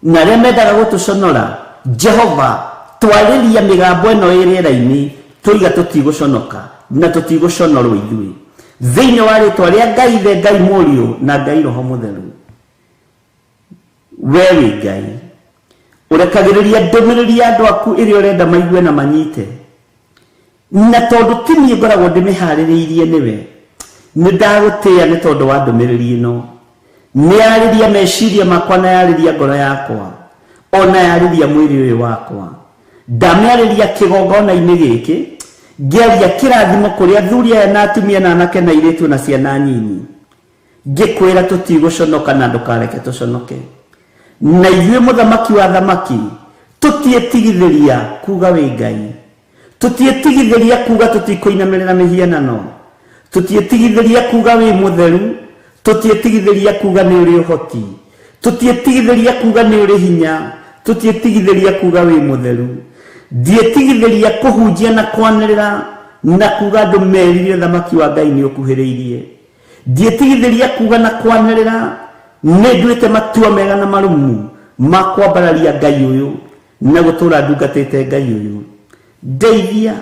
na arĩa mendaga gũtũconora, Jehova twarĩria mĩgambo ĩno ĩ rĩera-inĩ, tũiga tũtigũconoka na tũtigũconorwo ithuĩ, thĩinĩ wa rĩtwa rĩa Ngai Ithe, Ngai Mũriũ na Ngai Roho Mũtheru. We wĩ Ngai ũrekagĩrĩria ndũmĩrĩri ya andũ aku ĩrĩa ũrenda maigue na manyite, na tondũ ti niĩ ngoragwo ndĩmĩharĩrĩirie nĩwe, nĩ ndagũtĩĩa nĩ tondũ wa ndũmĩrĩri ĩno. Nĩ yarĩria meciria makwa na yarĩria ngoro yakwa, ona yarĩria mwĩrĩ ũyũ wakwa. Ndamĩarĩria kĩgongona-inĩ gĩkĩ, ngĩaria kĩrathimo kũrĩ athuri aya na atumia na anake na airĩtu na ciana nyinyi, ngĩkwĩra tũtigũconoka na ndũkareke tũconoke. Na ithuĩ mũthamaki wa thamaki tũtiĩtigithĩria kuga wĩ Ngai, tũtiĩtigithĩria kuga tũtikũinamĩrĩra mĩhianano, tũtiĩtigithĩria kuga wĩ mũtheru, tũtiĩtigithĩria kuga nĩ ũrĩ ũhoti, Tũtiĩtigithĩria kuga nĩ ũrĩ hinya, tũtiĩtigithĩria kuga wĩ mũtheru. Ndiĩtigithĩria kũhunjia na kwanĩrĩra na kuga andũ merire thamaki wa Ngai nĩ ũkuhĩrĩirie. Ndiĩtigithĩria kuga na kwanĩrĩra nĩ nduĩte matua mega na marũmu ma kwambararia Ngai ũyũ na gũtũra ndungatĩte Ngai ũyũ. Ndeithia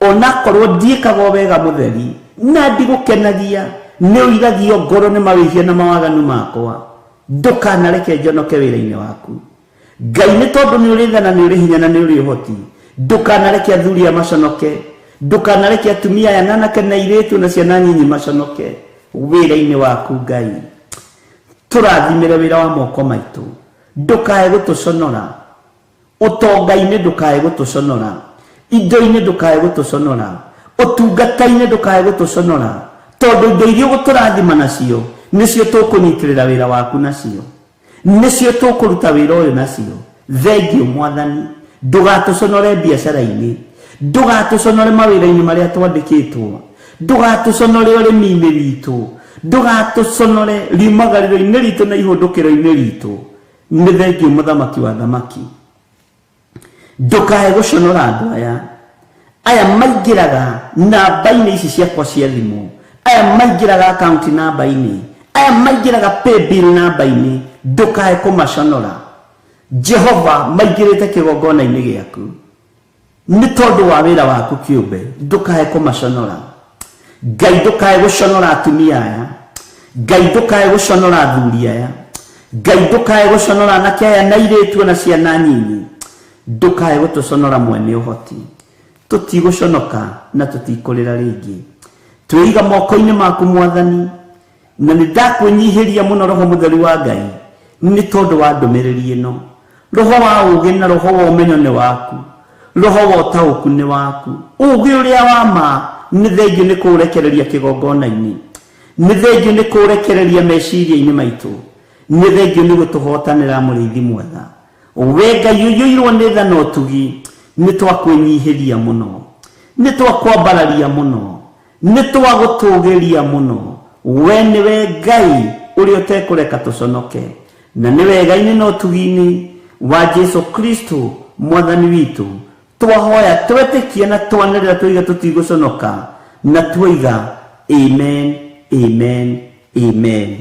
onakorwo ndiĩkaga wega mũtheri na ndigũkenagia, nĩ ũiragio ngoro nĩ mawĩhia na mawaganu makwa. Ndũkanareke njonoke wĩra-inĩ waku. Ngai nĩ tondũ nĩ ũrĩ tha na nĩ ũrĩ hinya na nĩ ũrĩ ũhoti, ndũkanareke athuri aya maconoke, ndũkanareke atumia aya na anake na airĩtu na ciana nyinyi maconoke wĩra-inĩ waku. Ngai, tũrathimĩre wĩra wa moko maitũ, ndũkae gũtũconora ũtonga-inĩ, ndũkae gũtũconora indo-inĩ, ndũkae gũtũconora ũtungata-inĩ, ndũkae gũtũconora, tondũ indo iria ũgũtũrathima nacio nĩcio tũkũnyitĩrĩra wĩra waku nacio, nĩcio tũkũruta wĩra ũyũ nacio. Thengiũ Mwathani, ndũgatũconore biacara-inĩ, ndũgatũconore mawĩra-inĩ marĩa twandĩkĩtwo, ndũgatũconore ũrĩmi-inĩ witũ, ndũgatũconore riumagarĩro-inĩ ritũ na ihũndũkĩro-inĩ ritũ. Nĩ thengiũ mũthamaki wa thamaki, ndũkae gũconora andũ aya. Aya maingĩraga namba-inĩ ici ciakwa cia thimũ, aya maingĩraga akaunti namba-inĩ, aya maingĩraga paybill namba-inĩ, ndũkae kũmaconora. Jehova, maingĩrĩte kĩgongona-inĩ gĩaku nĩ tondũ wa wĩra waku kĩũmbe, ndũkae kũmaconora. Ngai, ndũkae gũconora atumia aya. Ngai, ndũkae gũconora athuri aya. Ngai, ndũkae gũconora anake aya na airĩtu na ciana nyinyi. Ndũkae gũtũconora mwene ũhoti. Tũtigũconoka na tũtikũrĩra rĩngĩ. Twĩiga moko-inĩ maku Mwathani, na nĩ ndakwĩnyihĩria mũno Roho Mũtheru wa Ngai nĩ tondũ wa ndũmĩrĩri ĩno. Roho wa ũũgĩ na roho wa ũmenyo nĩ waku, roho wa ũtaũku nĩ waku, ũũgĩ ũrĩa wa ma nĩ thengiũ nĩ kũũrekereria kĩgongona-inĩ, nĩ thengiũ nĩ kũũrekereria meciria-inĩ maitũ, nĩ thengiũ nĩ gũtũhotanĩra mũrĩithi mwega. We Ngai ũiyũirwo nĩ tha na ũtugi, nĩ twakwĩnyihĩria mũno, nĩ twakwambararia mũno, nĩ twagũtũgĩria mũno. We nĩwe Ngai ũrĩa ũtekũreka tũconoke, na nĩ wega-inĩ na ũtugi-inĩ wa Jesu Kristo Mwathani witũ twahoya twetĩkia na twanĩrĩra twoiga tũtigũconoka, na twoiga amen, amen, amen.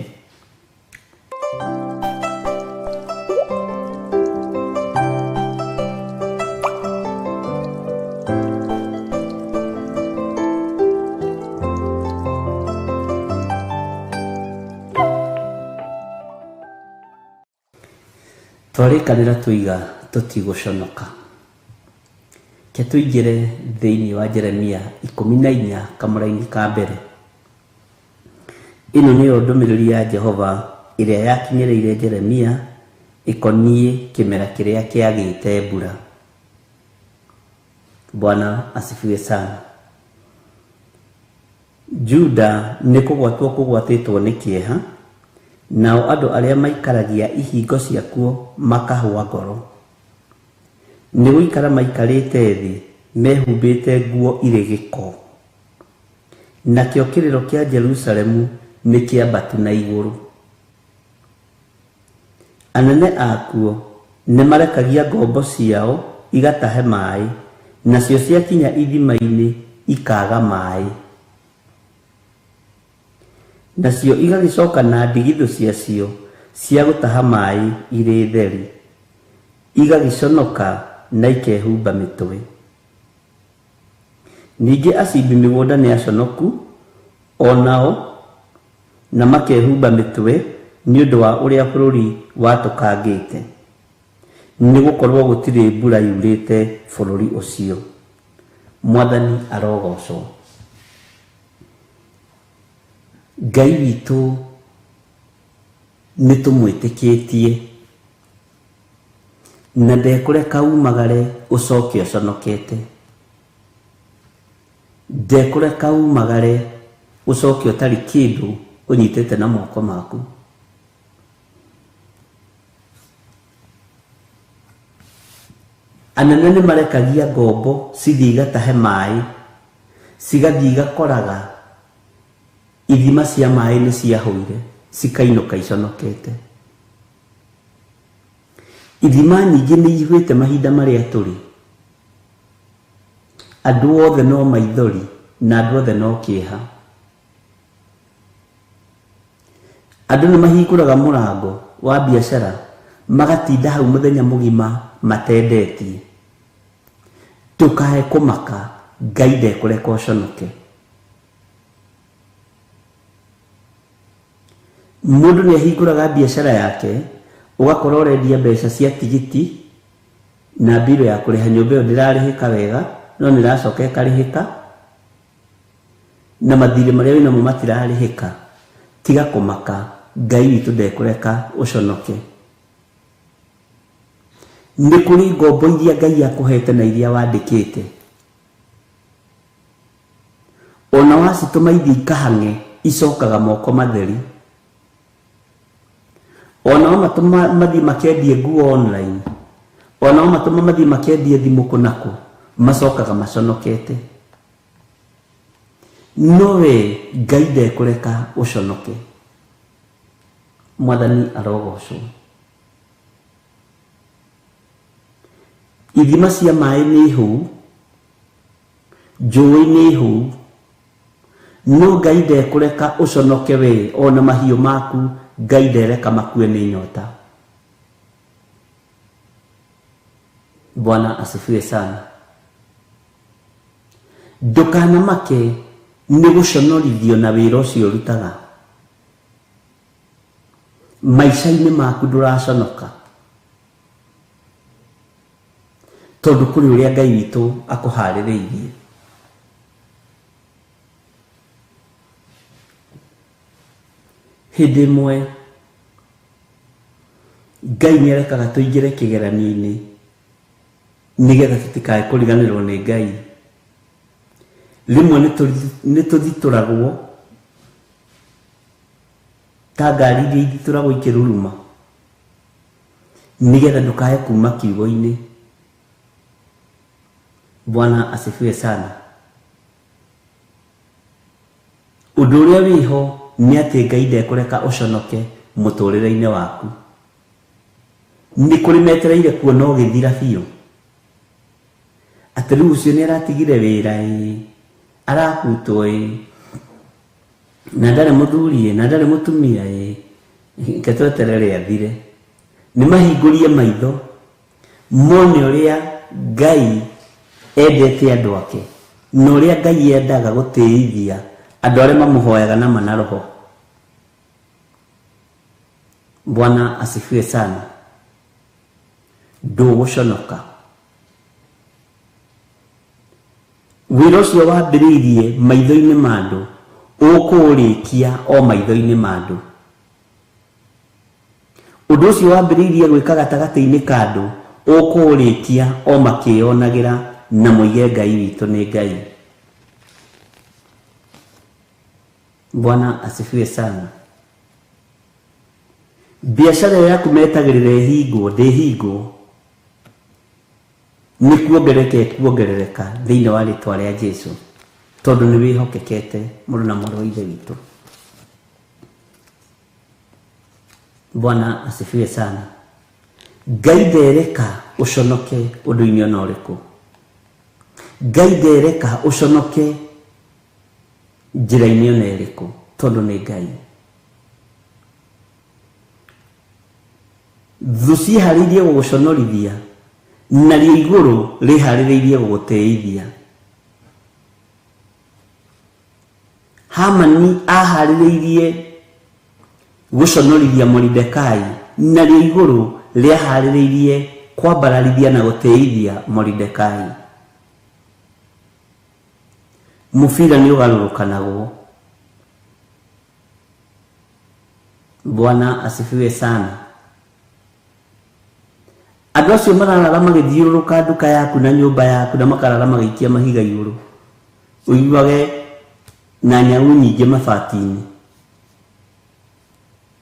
Twarĩkanĩra tũiga tũtigũconoka. Ke tũingĩre thĩinĩ wa Jeremia 14 kamũraini ka mbere. Ĩno nĩyo ndũmĩrĩri ya Jehova ĩrĩa yakinyĩrĩire Jeremia ĩkoniĩ kĩmera kĩrĩa kĩagĩte mbura. Bwana asifiwe sana. Juda nĩ kũgwatwo kũgwatĩtwo nĩ kĩeha, nao andũ arĩa maikaragia ihingo ciakuo makahũa ngoro. Nĩ gũikara maikarĩte thĩ mehumbĩte nguo irĩ gĩko. Nakĩo kĩrĩro kĩa Jerusalemu nĩ kĩambatu na igũrũ. Anene akuo nĩ marekagia ngombo ciao igatahe maĩ, nacio ciakinya ithima-inĩ ikaaga maĩ. Nacio igagĩcoka na ndigithũ ciacio cia gũtaha maĩ irĩ theri, igagĩconoka na ikehumba mĩtwe. Ningĩ acimbi mĩgũnda nĩ aconoku o nao na makehumba mĩtwe nĩ ũndũ wa ũrĩa bũrũri watũkangĩte, nĩ gũkorwo gũtirĩ mbura yurĩte bũrũri ũcio. Mwathani arogocwo. Ngai witũ nĩ tũmwĩtĩkĩtie na ndekũreka umagare ũcoke ũconokete, ndekũreka umagare ũcoke ũtarĩ kĩndũ ũnyitĩte na moko maku. Anene nĩ marekagia ngombo cithiĩ igatahe maĩ, cigathiĩ igakoraga ithima cia maĩ nĩ ciahũire, cikainũka iconokete. Ithima nyingĩ nĩ ihuĩte mahinda marĩa tũrĩ. Andũ othe no maithori na andũ othe no kĩeha. Andũ nĩ mahingũraga mũrango wa biacara magatinda hau mũthenya mũgima matendetie. Ndũkae kũmaka, Ngai ndekũreka ũconoke. Mũndũ nĩ ahingũraga biacara yake, ũgakora ũrendia mbeca cia tigiti na mbirũ ya kũrĩha nyũmba ĩyo ndĩrarĩhĩka wega, no nĩ ĩracoka ĩkarĩhĩka, na mathirĩ marĩa wĩnamo matirarĩhĩka. Tiga kũmaka, Ngai witũ ndekũreka ũconoke. Nĩ kũrĩ ngombo iria Ngai akũhete na iria wandĩkĩte. Ona wacitũma ithiĩ ikahang'e, icokaga moko matheri. Ona wamatũma mathiĩ makendie nguo online, ona wamatũma mathiĩ makendie thimũ kũ na kũ, macokaga maconokete. No we Ngai ndekũreka ũconoke. Mwathani arogocwo. Ithima cia maĩ nĩ hũu, njũĩ nĩ hũu, no Ngai ndekũreka ũconoke we ona mahiũ maku, Ngai ndereka makue nĩ nyota. Bwana asifiwe sana. Ndũkanamake nĩ gũconorithio na wĩra ũcio ũrutaga. Maica-inĩ maku ndũraconoka, tondũ kũrĩ ũrĩa Ngai witũ akũharĩrĩirie. Hĩndĩ ĩmwe Ngai nĩ arekaga tũingĩre kĩgeranio-inĩ nĩgetha tũtikae kũriganĩrwo nĩ Ngai. Rĩmwe nĩ tũthitũragwo ta ngari iria ithitũragwo ikĩruruma, nĩgetha ndũkae kuma kiugo-inĩ. Bwana asifiwe sana. Ũndũ ũrĩa wĩho nĩ atĩ Ngai ndekũreka ũconoke mũtũrĩre-inĩ waku. Nĩ kũrĩ metereire kuona ũgĩthira biũ, atĩ rĩu ũcio nĩ aratigire wĩra ĩ, arabutwo ĩ, na ndarĩ mũthuri ĩ, na ndarĩ mũtumia ĩ, reke tweterere athire. Nĩ mahingũrie maitho mone ũrĩa Ngai endete andũ ake, na ũrĩa Ngai endaga gũtĩithia andũ arĩa mamũhoyaga na ma na roho. Bwana asifiwe sana. Ndũgũconoka. Wĩra ũcio wambĩrĩirie maitho-inĩ ma andũ, ũkũũrĩkia o maitho-inĩ ma andũ. Ũndũ ũcio wambĩrĩirie gwĩka gatagatĩ-inĩ ka andũ, ũkũũrĩkia o makĩĩonagĩra na moige Ngai witũ nĩ Ngai. Bwana asifiwe sana. Biacara ĩyo yaku metagĩrĩra ĩhingwo, ndĩhingwo. Nĩ kuongerereka ĩkuongerereka thĩinĩ wa rĩtwa rĩa Jesu, tondũ nĩ wĩhokekete mũrũ na mwarĩ wa Ithe witũ. Bwana asifiwe sana. Ngai ndereka ũconoke ũndũ-inĩ ona ũrĩkũ. Ngai ndereka ũconoke njĩra-inĩ ona ĩrĩkũ, tondũ nĩ Ngai. Thũ ciĩharĩirie gũgũconorithia, narĩo igũrũ rĩharĩrĩirie gũgũtĩithia. Hamani aharĩrĩirie gũconorithia Moridekai, narĩo igũrũ rĩaharĩrĩirie kwambararithia na gũtĩithia Moridekai. Mũbira nĩ ũgarũrũkanagwo. Bwana asifiwe sana. Andũ acio mararara magĩthiũrũrũka nduka yaku na nyũmba yaku, na makarara magĩikia mahiga igũrũ, ũiguage na nyau nyingĩ mabati-inĩ,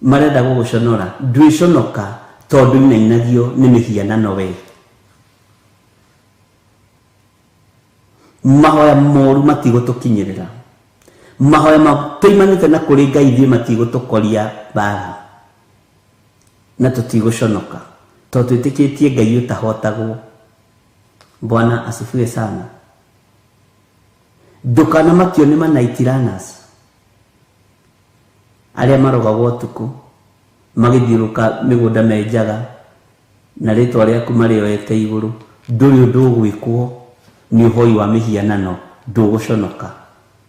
marenda gũgũconora. Ndwĩconoka tondũ inainagio nĩ mĩhianano we. Mahoya moru matigũtũkinyĩrĩra, mahoya tũimanĩte na kũrĩ Ngai ithuĩ matigũtũkoria mbara, na tũtigũconoka. Tondũ twĩtĩkĩtie Ngai ũtahotagwo. Bwana asifiwe sana. Ndũkanamakio nĩ manaitiranas arĩa marogagwo ũtukũ magĩthiũrũka mĩgũnda menjaga na rĩtwa rĩaku marĩoete igũrũ. Ndũrĩ ũndũ ũgwĩkwo nĩ ũhoi wa mĩhianano, ndũgũconoka.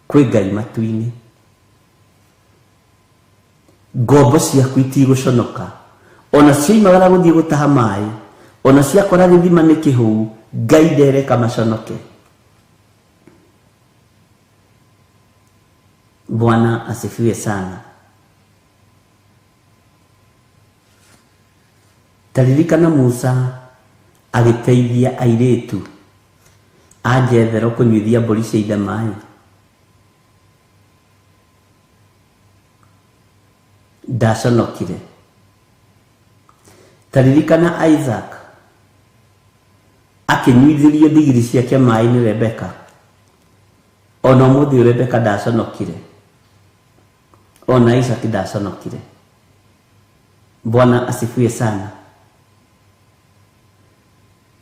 Kwĩ Ngai matu-inĩ. Ngombo ciaku itigũconoka. Ona cioimagara gũthiĩ gũtaha maĩ, ona ciakora gĩthima nĩ kĩhũu, Ngai ndereka maconoke. Bwana asifiwe sana. Taririkana Musa agĩteithia airĩtu a Jethero kũnyuithia mbũri cia ithe maĩ. Ndaconokire. Taririkana Isaac akĩnyuithĩrio ndigiri ciake maĩ nĩ Rebeka. Ona ũmũthĩ ũyũ Rebeka ndaconokire. Ona Isaac ndaconokire. Bwana asifiwe sana.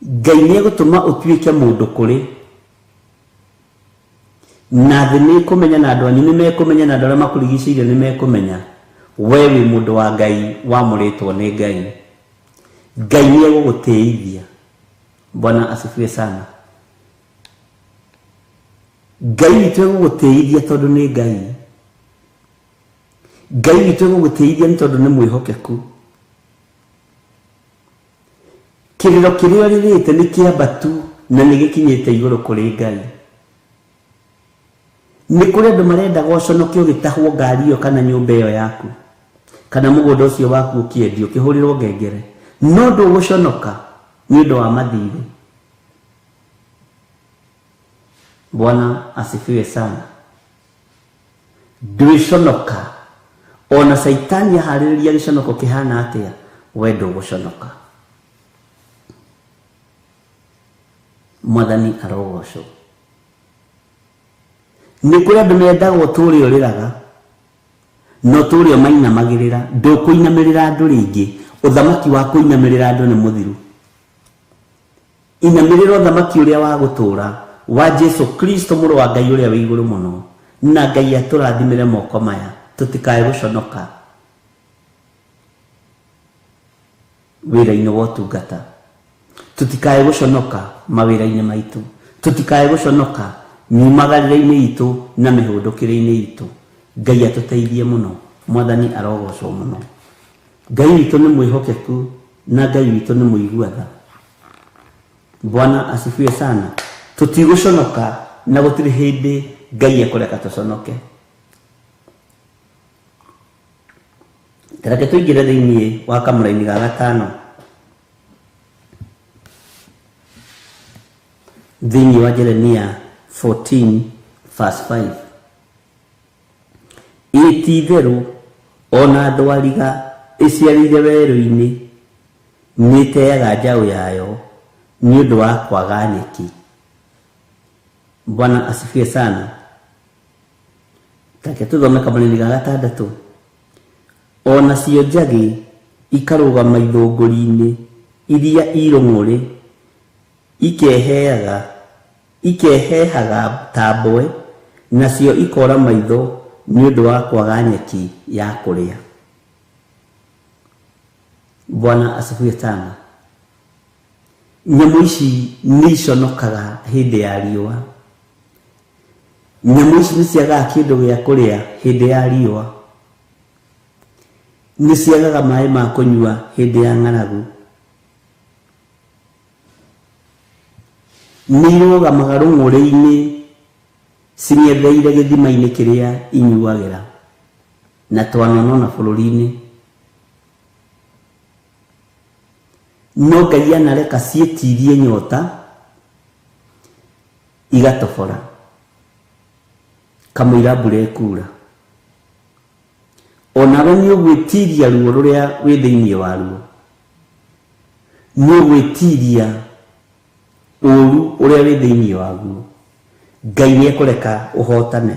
Ngai nĩ egũtũma ũtuĩke mũndũ kũrĩ na thĩ nĩ ĩkũmenya na andũ anyu nĩ mekũmenya na andũ arĩa makũrigicĩirie nĩ mekũmenya we wĩ mũndũ wa Ngai wamũrĩtwo nĩ Ngai. Ngai nĩ egũgũtĩithia. Bwana asifiwe sana. Ngai witũ egũgũtĩithia tondũ nĩ Ngai. Ngai witũ egũgũtĩithia nĩ tondũ nĩ mwĩhokeku. Kĩrĩro kĩrĩa ũrĩrĩte nĩ kĩambatu na nĩ gĩkinyĩte igũrũ kũrĩ Ngai. Nĩ kũrĩ andũ marendaga ũconoke ũgĩtahwo ngari ĩyo kana nyũmba ĩyo yaku kana mũgũnda ũcio waku ũkĩendio ũkĩhũrĩrwo ngengere, no ndũgũconoka nĩ ũndũ wa mathirĩ. Bwana asifiwe sana. Ndwĩconoka ona Caitani aharĩrĩria gĩconoko kĩhana atĩa, we ndũgũconoka. Mwathani arogocwo. Nĩ kũrĩ andũ mendaga ũtũũre ũrĩraga na ũtũũre ũmainamagĩrĩra. Ndũkũinamĩrĩra andũ rĩngĩ. Ũthamaki wa kũinamĩrĩra andũ nĩ mũthiru. Inamĩrĩra ũthamaki ũrĩa wa gũtũũra wa Jesu Kristo mũrũ wa Ngai ũrĩa wĩ igũrũ mũno. Na Ngai atũrathimĩre moko maya tũtikae gũconoka wĩra-inĩ wa ũtungata, tũtikae gũconoka mawĩra-inĩ maitũ, tũtikae gũconoka nyumagarĩre-inĩ itũ na mĩhũndũkĩre-inĩ itũ. Ngai atũteithie mũno. Mwathani arogocwo mũno. Ngai witũ nĩ mwĩhokeku na Ngai witũ nĩ mũigua tha. Bwana asifiwe sana. Tũtigũconoka na gũtirĩ hĩndĩ Ngai ekũreka tũconoke. Tareke tũingĩre thĩinĩ wa kamũraini ga gatano thĩinĩ wa Jeremia 14 verse 5. Ĩ ti itherũ ona thwariga ĩciarĩire werũ-inĩ nĩĩteaga njaũ yayo nĩ ũndũ wa kwaga nyeki. Bwana asifiwe sana. Take tũthome kamũraini ga gatandatũ. Ona cio njagĩ ikarũgama ithũngũri-inĩ iria irũng'ũrĩ ikehehaga ta mbwe, nacio ikora maitho nĩ ũndũ wa kwaga nyeki ya kũrĩa. Bwana asifiwe sana. Nyamũ ici nĩ iconokaga hĩndĩ ya riũa. Nyamũ ici nĩ ciagaga kĩndũ gĩa kũrĩa hĩndĩ ya riũa. Nĩ ciagaga maĩ ma kũnyua hĩndĩ ya ng'aragu. Nĩ irũgamaga rũng'ũrĩ-inĩ cing'etheire gĩthima-inĩ kĩrĩa inyuagĩra na twanonona bũrũri-inĩ. No Ngai anareka ciĩtirie nyota igatobora kamũira mbura ĩkura. Onawe nĩ ũgwĩtiria ruo rũrĩa wĩ thĩinĩ waruo, nĩ ũgwĩtiria ũru ũrĩa wĩ thĩinĩ waguo. Ngai nĩ ekũreka ũhotane.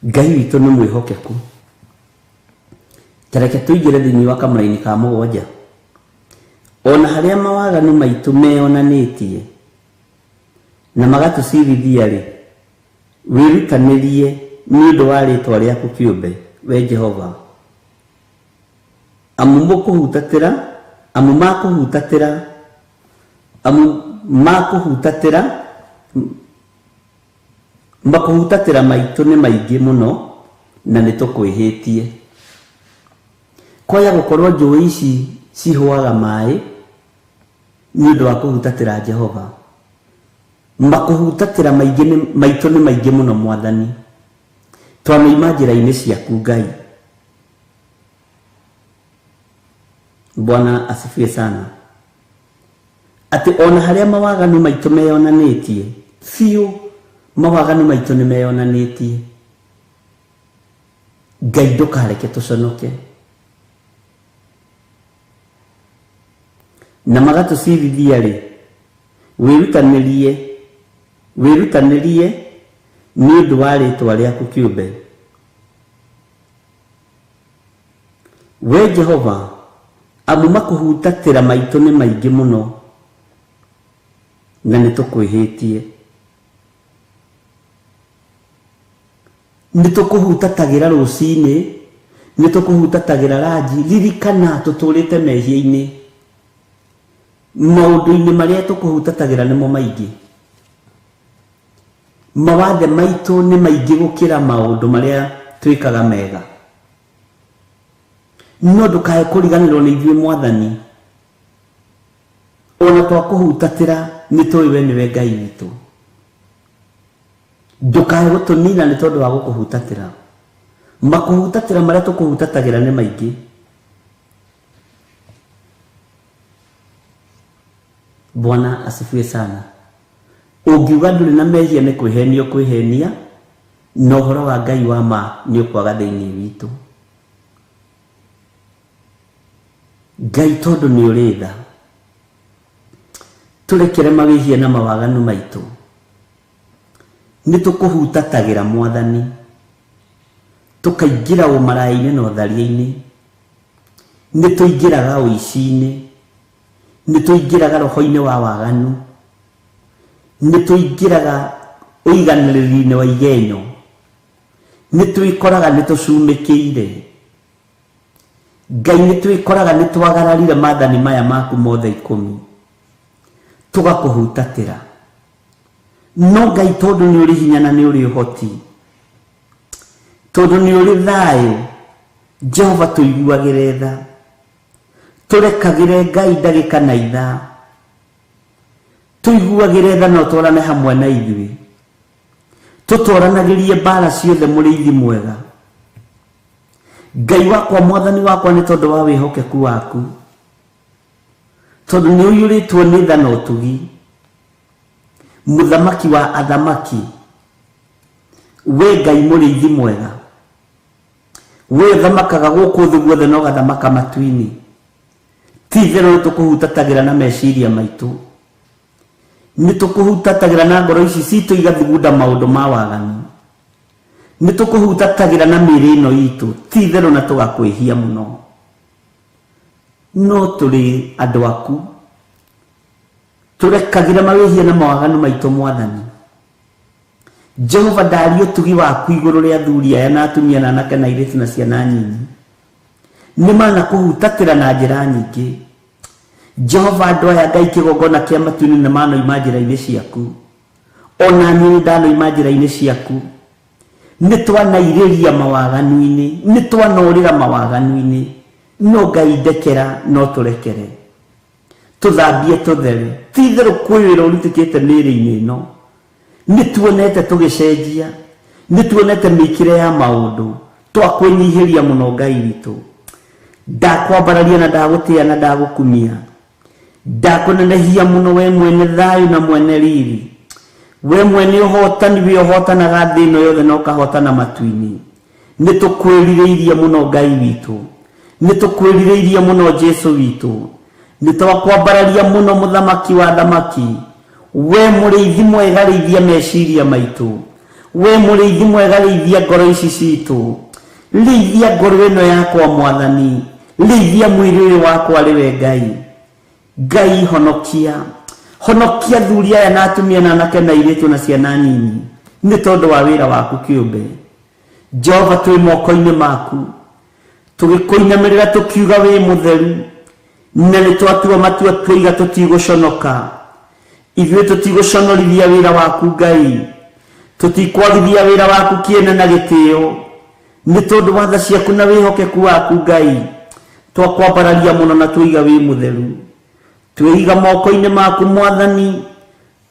Ngai witũ nĩ mwĩhokeku. Ta reke tũingĩre thĩinĩ wa kamũraini ka mũgwanja. Ona harĩa mawaganu maitũ meyonanĩtie na magatũcirithia-rĩ, wĩrutanĩrie nĩ ũndũ wa rĩĩtwa rĩaku kĩũmbe, wee Jehova. Amu mũkũhutatĩra, amu makũhutatĩra, amu makũhutatĩra, Makũhutatĩra maitũ nĩ maingĩ mũno na nĩ tũkwĩhĩtie. Kwaya gũkorwo njũĩ ici cihũaga maĩ nĩ ũndũ wa kũhutatĩra Jehova. Makũhutatĩra maingĩ nĩ, maitũ nĩ maingĩ mũno Mwathani. Twanoima njĩra-inĩ ciaku Ngai. Bwana asifiwe sana. Atĩ o na harĩa mawaganu maitũ meyonanĩtie, biũ mawaganu maitũ nĩ meyonanĩtie. Ngai ndũkareke tũconoke. Na magatũcirithia-rĩ, wĩrutanĩrie, wĩrutanĩrie nĩ ũndũ wa rĩĩtwa rĩaku kĩũmbe. Wee Jehova, amu makũhutatĩra maitũ nĩ maingĩ mũno, na nĩtũkwĩhĩtie. Nĩtũkũhutatagĩra rũcinĩ, nĩtũkũhutatagĩra ranji, ririkana tũtũrĩte mehia-inĩ. Maũndũ-inĩ marĩa tũkũhutatagĩra nĩmo maingĩ. Mawathe maitũ nĩ maingĩ gũkĩra maũndũ marĩa twĩkaga mega. No ndũkae kũriganĩrwo nĩ ithuĩ Mwathani. Ona twakũhutatĩra nĩ tũĩ we nĩwe Ngai witũ. Ndũkae gũtũnina nĩ tondũ wa gũkũhutatĩra. Makũhutatĩra marĩa tũkũhutatagĩra nĩ maingĩ. Bwana asifiwe sana. Ũngiuga ndũrĩ na mehia nĩ kwĩhenia ũkwĩhenia, na ũhoro wa Ngai wa ma nĩ ũkwaga thĩinĩ witũ. Ngai tondũ nĩ ũrĩ tha, tũrekere mawĩhia na mawaganu maitũ. Nĩ tũkũhutatagĩra Mwathani, tũkaingĩra ũmaraya-inĩ na ũtharia-inĩ, nĩ tũingĩraga ũici-inĩ, nĩ tũingĩraga roho-inĩ wa waganu, nĩ tũingĩraga ũiganĩrĩri-inĩ wa igenyo, nĩ twĩkoraga nĩ tũcumĩkĩire. Ngai nĩ twĩkoraga nĩ twagararire maathani maya maku mothe ikũmi, tũgakũhutatĩra. No Ngai tondũ nĩ ũrĩ hinya na nĩ ũrĩ ũhoti, tondũ nĩ ũrĩ thayũ, Jehova tũiguagĩre tha. Tũrekagĩre Ngai ndagĩka na ithaa. Tũiguagĩre tha na ũtwarane hamwe na ithuĩ. Tũtwaranagĩrie mbaara ciothe mũrĩithi mwega. Ngai wakwa mwathani wakwa nĩ tondũ wa wĩhokeku waku. Tondũ nĩ ũiyũrĩtwo nĩ tha na ũtugi. Mũthamaki wa athamaki. We Ngai mũrĩithi mwega. We ũthamakaga gũkũ thĩ guothe na ũgathamaka matu-inĩ. Ti itherũ nĩ tũkũhutatagĩra na meciria maitũ. Nĩ tũkũhutatagĩra na ngoro ici citũ igathugunda maũndũ ma waganu. Nĩ tũkũhutatagĩra na mĩĩrĩ ĩno itũ, ti itherũ na tũgakwĩhia mũno. No tũrĩ andũ aku. Tũrekagĩre mawĩhia na mawaganu maitũ Mwathani. Jehova ndaria ũtugi waku igũrũ rĩa athuri aya na atumia na anake na airĩtu na ciana nyinyi. Nĩ manakũhutatĩra na njĩra nyingĩ. Jehova andũ aya Ngai kĩgongona kĩa matu-inĩ nĩ manoima njĩra-inĩ ciaku. Ona niĩ nĩ ndanoima njĩra-inĩ ciaku. Nĩ twanairĩria mawaganu-inĩ, nĩ twanorĩra mawaganu-inĩ. No Ngai ndekera no tũrekere. Tũthambie tũthere. Ti itherũ kwĩ wĩra ũrutĩkĩte mĩĩrĩ-inĩ ĩno. Nĩ tuonete tũgĩcenjia, nĩ tuonete mĩikĩre ya maũndũ. Twakwĩnyihĩria mũno Ngai witũ. Ndakwambararia na ndagũtĩa na ndagũkumia. Ndakũnenehia mũno we mwene thayũ na mwene riri. We mwene ũhotani we ũhotanaga thĩ ĩno yothe na ũkahotana matu-inĩ. Nĩ tũkwĩrirĩirie mũno Ngai witũ. Nĩ tũkwĩrirĩirie mũno Jesu witũ. Nĩ twakwambararia mũno mũthamaki wa athamaki. We mũrĩithi mwega rĩithia meciria maitũ. We mũrĩithi mwega, rĩithia ngoro ici citũ, rĩithia ngoro ĩno yakwa Mwathani, rĩithia mwĩrĩ ũyũ wakwa rĩwe Ngai. Ngai honokia, honokia athuri aya na atumia na anake na airĩtu na ciana nini, nĩ tondũ wa wĩra waku kĩũmbe. Jehova, twĩ moko-inĩ maku, tũgĩkũinamĩrĩra tũkiuga wĩ mũtheru, na nĩ twatua matua twoiga tũtigũconoka. Ithuĩ tũtigũconorithia wĩra waku Ngai, tũtikwagithia wĩra waku kĩene na gĩtĩo, nĩ tondũ wa tha ciaku na wĩhokeku waku Ngai. Twakwambararia mũno na twoiga wĩ mũtheru. Twĩiga moko-inĩ maku Mwathani,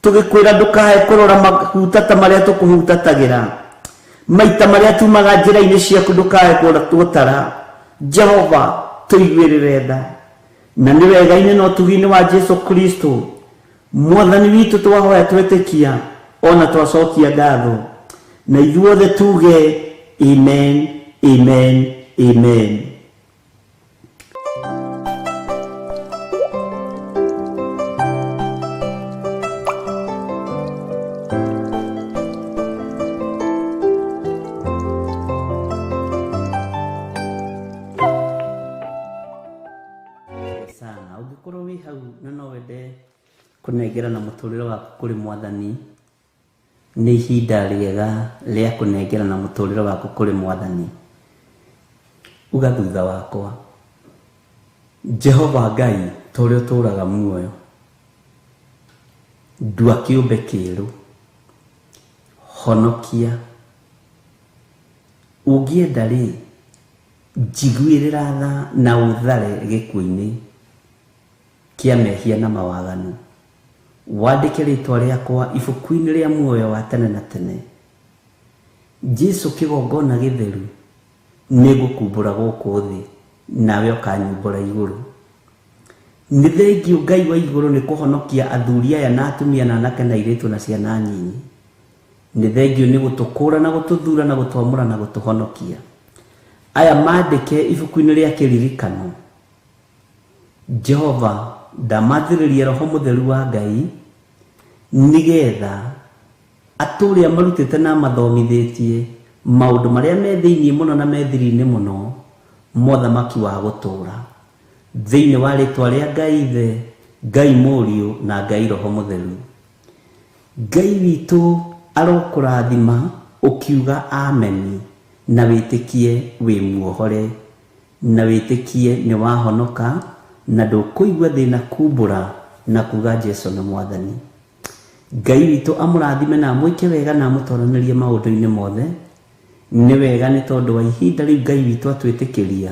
tũgĩkwĩra ndũkae kũrora mahutata marĩa tũkũhutatagĩra, maita marĩa tumaga njĩra-inĩ ciaku ndũkae gũtara. Jehova, tũiguĩrĩre tha, na nĩ wega-inĩ na ũtugi-inĩ wa Jesu Kristo Mwathani witũ twahoya twetĩkia ona twacokia ngatho, na ithuothe tuge amen, amen, amen. Sana ũngĩkorwo wĩ hau na no wende kũnengerana mũtũrĩre waku kũrĩ Mwathani, nĩ ihinda rĩega rĩa kũnengerana mũtũrĩre waku kũrĩ Mwathani. Uga thutha wakwa, Jehova Ngai, ta ũrĩa ũtũũraga muoyo, ndua kĩũmbe kĩerũ, honokia. Ũngĩenda rĩ, njiguĩrĩra tha na ũthare gĩkuũ-inĩ kĩa mehia na mawaganu. Wandĩke rĩtwa rĩakwa ibuku-inĩ rĩa muoyo wa tene na tene. Jesu kĩgongona gĩtheru, nĩngũkumbũra gũkũ thĩ, nawe ũkanyumbũra igũrũ. Nĩ thengiũ Ngai wa igũrũ nĩ kũhonokia athuri aya na atumia na anake na airĩtu na ciana nyinyi. Nĩ thengiũ nĩ gũtũkũra na gũtũthura na gũtwamũra na gũtũhonokia. Aya mandĩke ibuku-inĩ rĩa kĩririkano. Jehova ndamathĩrĩria Roho Mũtheru wa Ngai, nĩgetha atũrĩa marutĩte na mathomithĩtie maũndũ marĩa me thĩinĩ mũno na me thiri-inĩ mũno mothamaki wa gũtũũra. Thĩinĩ wa rĩtwa rĩa Ngai Ithe, Ngai Mũriũ na Ngai Roho Mũtheru. Ngai witũ arokũrathima ũkiuga ameni, na wĩtĩkie wĩ muohore, na wĩtĩkie nĩ wahonoka, na ndũkũigua thĩna kumbũra na kuga Jesu nĩ Mwathani. Ngai witũ amũrathime na amwĩke wega na amũtoranĩrie maũndũ-inĩ mothe. Nĩ wega nĩ tondũ wa ihinda rĩu Ngai witũ atwĩtĩkĩria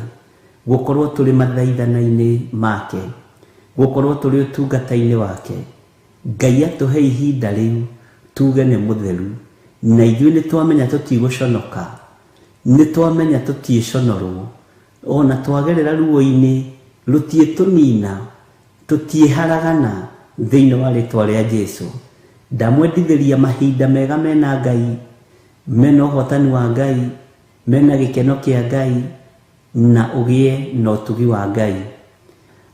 gũkorwo tũrĩ mathaithana-inĩ make, gũkorwo tũrĩ ũtungata-inĩ wake. Ngai atũhe ihinda rĩu tuge nĩ mũtheru, na ithuĩ nĩ twamenya tũtigũconoka, nĩ twamenya tũtiĩconorwo, ona twagerera ruo-inĩ rũtiĩtũnina, tũtiĩharagana thĩinĩ wa rĩtwa rĩa Jesu. Ndamwendithĩria mahinda mega mena Ngai, mena ũhotani wa Ngai, mena gĩkeno kĩa Ngai, na ũgĩe na ũtugi wa Ngai.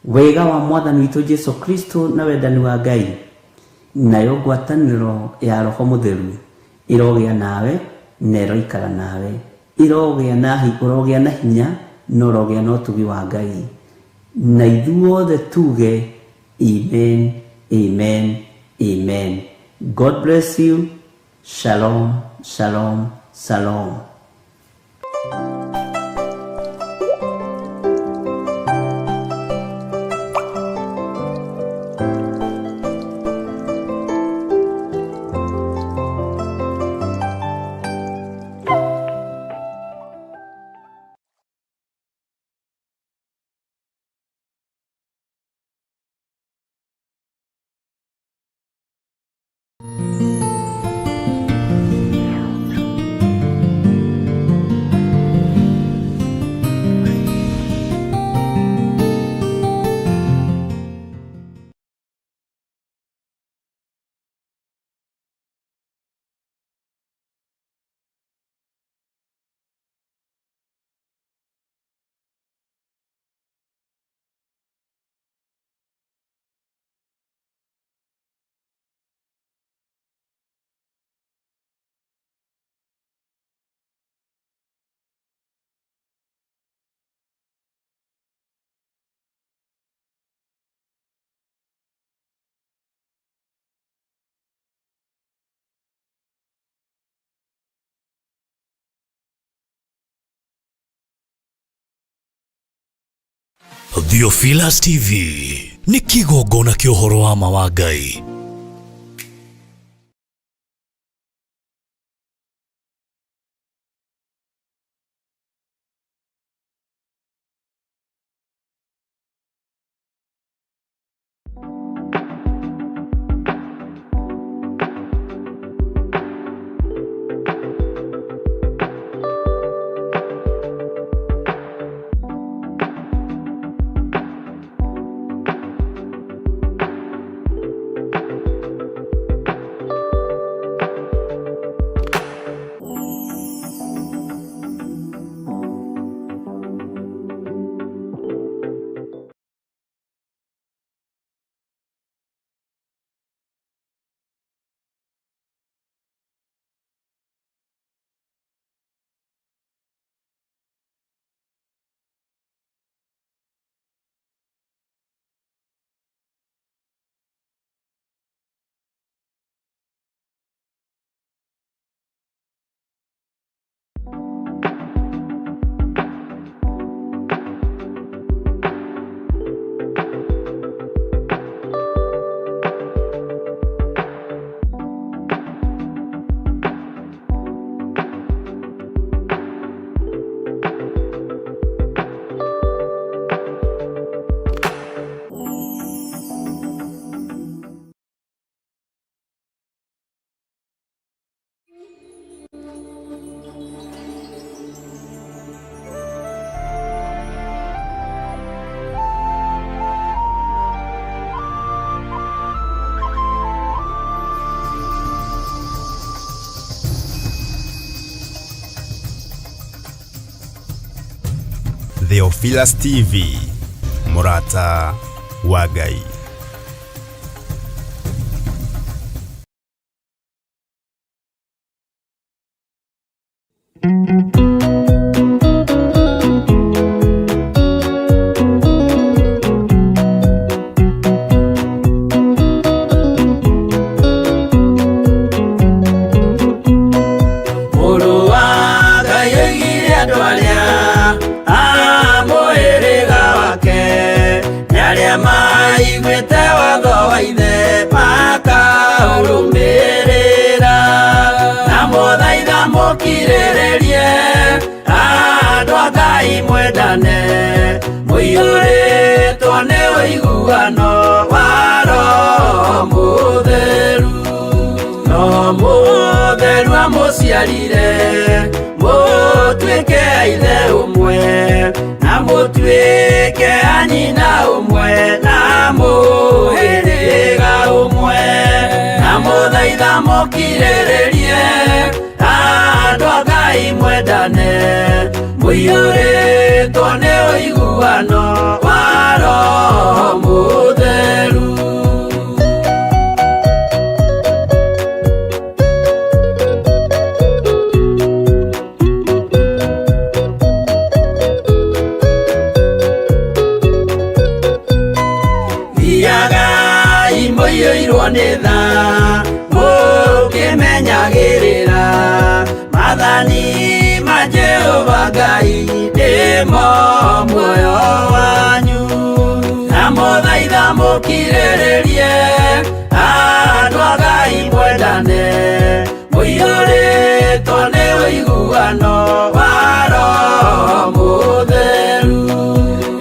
Wega wa Mwathani witũ Jesu Kristo na wendani wa Ngai, nayo ngwatanĩro ya Roho Mũtheru ĩrogĩa nawe na ĩroikara nawe, ĩrogĩa na ũrogĩa na hinya na ũrogĩa na ũtugi wa Ngai. Na ithuothe tuge amen, amen, amen. God bless you. Shalom, shalom, shalom. Theophilus TV nĩ kĩgongona kĩa ũhoro wa ma wa Ngai. Theophilus TV, mũrata wa Ngai. Mũrũ wa Ngai oigire andũ arĩa a mũhĩrĩga wake nĩ arĩa maiguĩte watho wa ithe makaũrũmĩrĩra na mũthaitha mũkirĩrĩrie andũ a Ngai mwendane mũiyũrĩtwo nĩ ũiguano wa Roho Mũtheru. No mũtheru amũciarire mũtuĩke a ithe ũmwe na mũtuĩke a nyina ũmwe na mũhĩrĩga ũmwe na mũthaitha mũkirĩrĩrie andũ a Ngai mwendane mũiyũrĩtwo nĩ ũiguano wa Roho Mũtheru. Thiagai mũiyũirwo nĩ tha mũkĩmenyagĩrĩra maathani ma Jehova Ngai nĩmo muoyo wanyu na mũthaitha mũkirĩrĩrie andũ a Ngai mwendane mũiyũrĩtwo nĩ ũiguano wa Roho Mũtheru.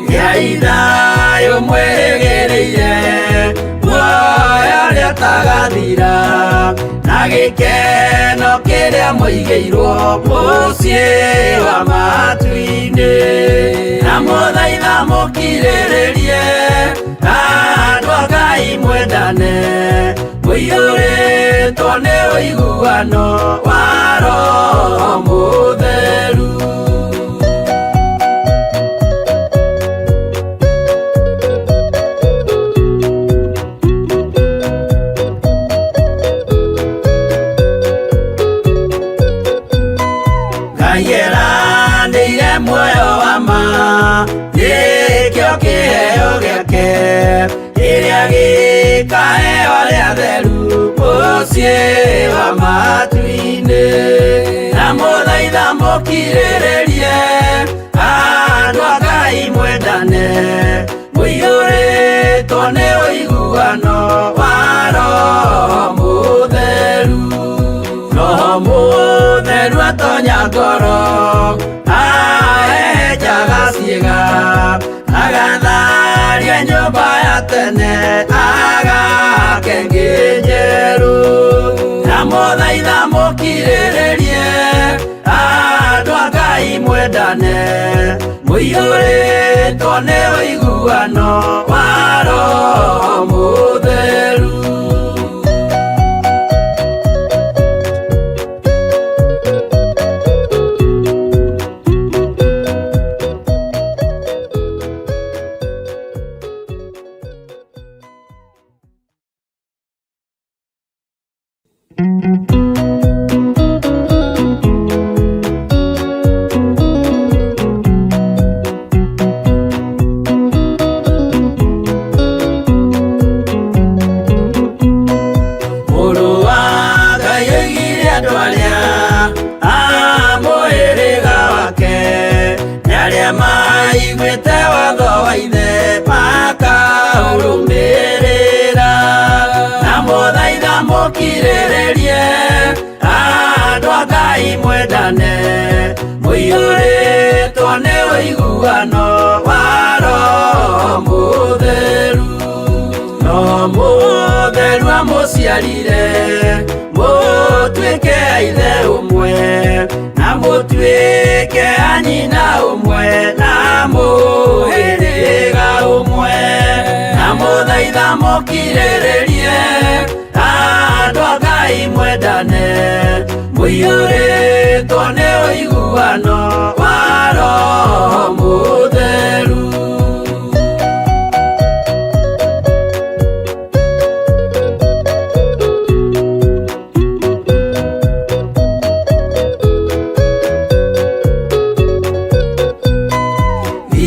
Gĩai thayũ mwĩrĩgĩrĩire muoyo ũrĩa ũtagathira na gĩkeno kĩrĩa mũigĩirwo mũciĩ wa matu-inĩ na mũthaitha mũkirĩrĩrie andũ a Ngai mwendane mũiyũrĩtwo nĩ ũiguano wa Roho Mũtheru. Ngai eranĩire muoyo wa ma nĩkĩo kĩheo gĩake kĩrĩa gĩkaheo arĩa atheru mũciĩ wa matu-inĩ na mũthaitha mũkirĩrĩrie andũ a Ngai mwendane Mwendane mũiyũrĩtwo nĩ ũiguano wa Roho Mũtheru. Roho Mũtheru atonya ngoro, ahehenjaga ciĩga, agatharia nyũmba ya tene, agaka ĩngĩ njerũ. Ndamũthaitha mũkirĩrĩrie, andũ a Ngai mwendane, mũiyũrĩtwo nĩ ũiguano wa Roho Mũtheru. Mũrũ wa Ngai oigire andũ arĩa a mũhĩrĩga wake nĩ arĩa maiguĩte watho wa ithe makaũrũmĩrĩra. Ndamũthaitha mũkirĩrĩrie, andũ a Ngai mwendane, mũiyũrĩtwo nĩ ũiguano wa Roho Mũtheru. Roho Mũtheru amũciarire, mũtuĩke a ithe ũmwe, na mũtuĩke a nyina ũmwe, na mũhĩrĩga ũmwe. Ndamũthaitha mũkirĩrĩrie, andũ a Ngai mwendane, mũiyũrĩtwo nĩ ũiguano wa Roho Mũtheru.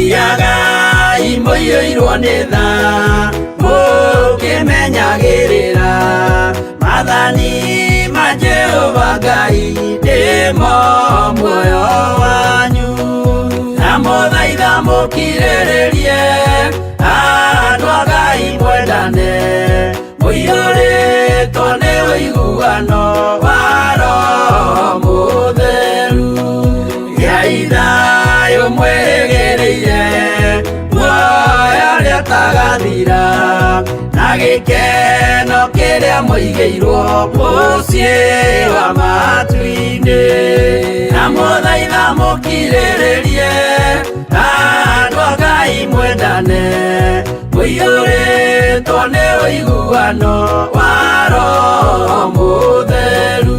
Thiagai mũiyũirwo nĩ tha, mũkĩmenyagĩrĩra maathani ma Jehova Ngai nĩmo muoyo wanyu. Ndamũthaitha mũkirĩrĩrie, andũ a Ngai mwendane, mũiyũrĩtwo nĩ ũiguano wa Roho Mũtheru. Gĩai thayũ mwĩrĩgĩrĩire, muoyo ũrĩa ũtagathira, na gĩkeno kĩrĩa mũigĩirwo mũciĩ wa matu-inĩ. Ndamũthaitha mũkirĩrĩrie, andũ a Ngai mwendane, mũiyũrĩtwo nĩ ũiguano wa Roho Mũtheru.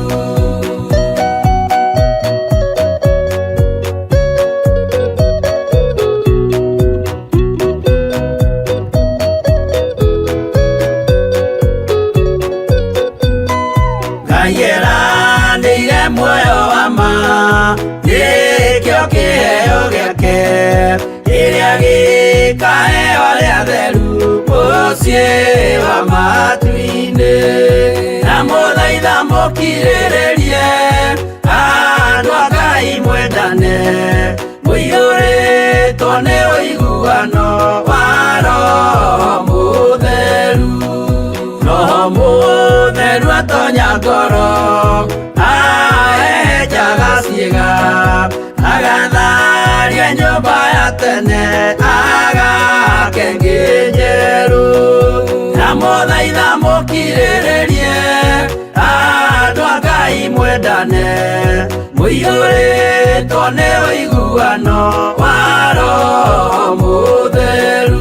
Ngai eranĩire muoyo wa ma, nĩkĩo kĩheo gĩake, kĩrĩa gĩkaheo arĩa atheru mũciĩ wa matu-inĩ. Ndamũthaitha mũkirĩrĩrie, andũ a Ngai mwendane, mũiyũrĩtwo nĩ ũiguano wa Roho Mũtheru. Roho Mũtheru atonya ngoro, ahehenjaga ciĩga, agatharia nyũmba ya tene, agaka ĩngĩ njerũ. Ndamũthaitha mũkirĩrĩrie, andũ a Ngai mwendane, mũiyũrĩtwo nĩ ũiguano wa Roho Mũtheru.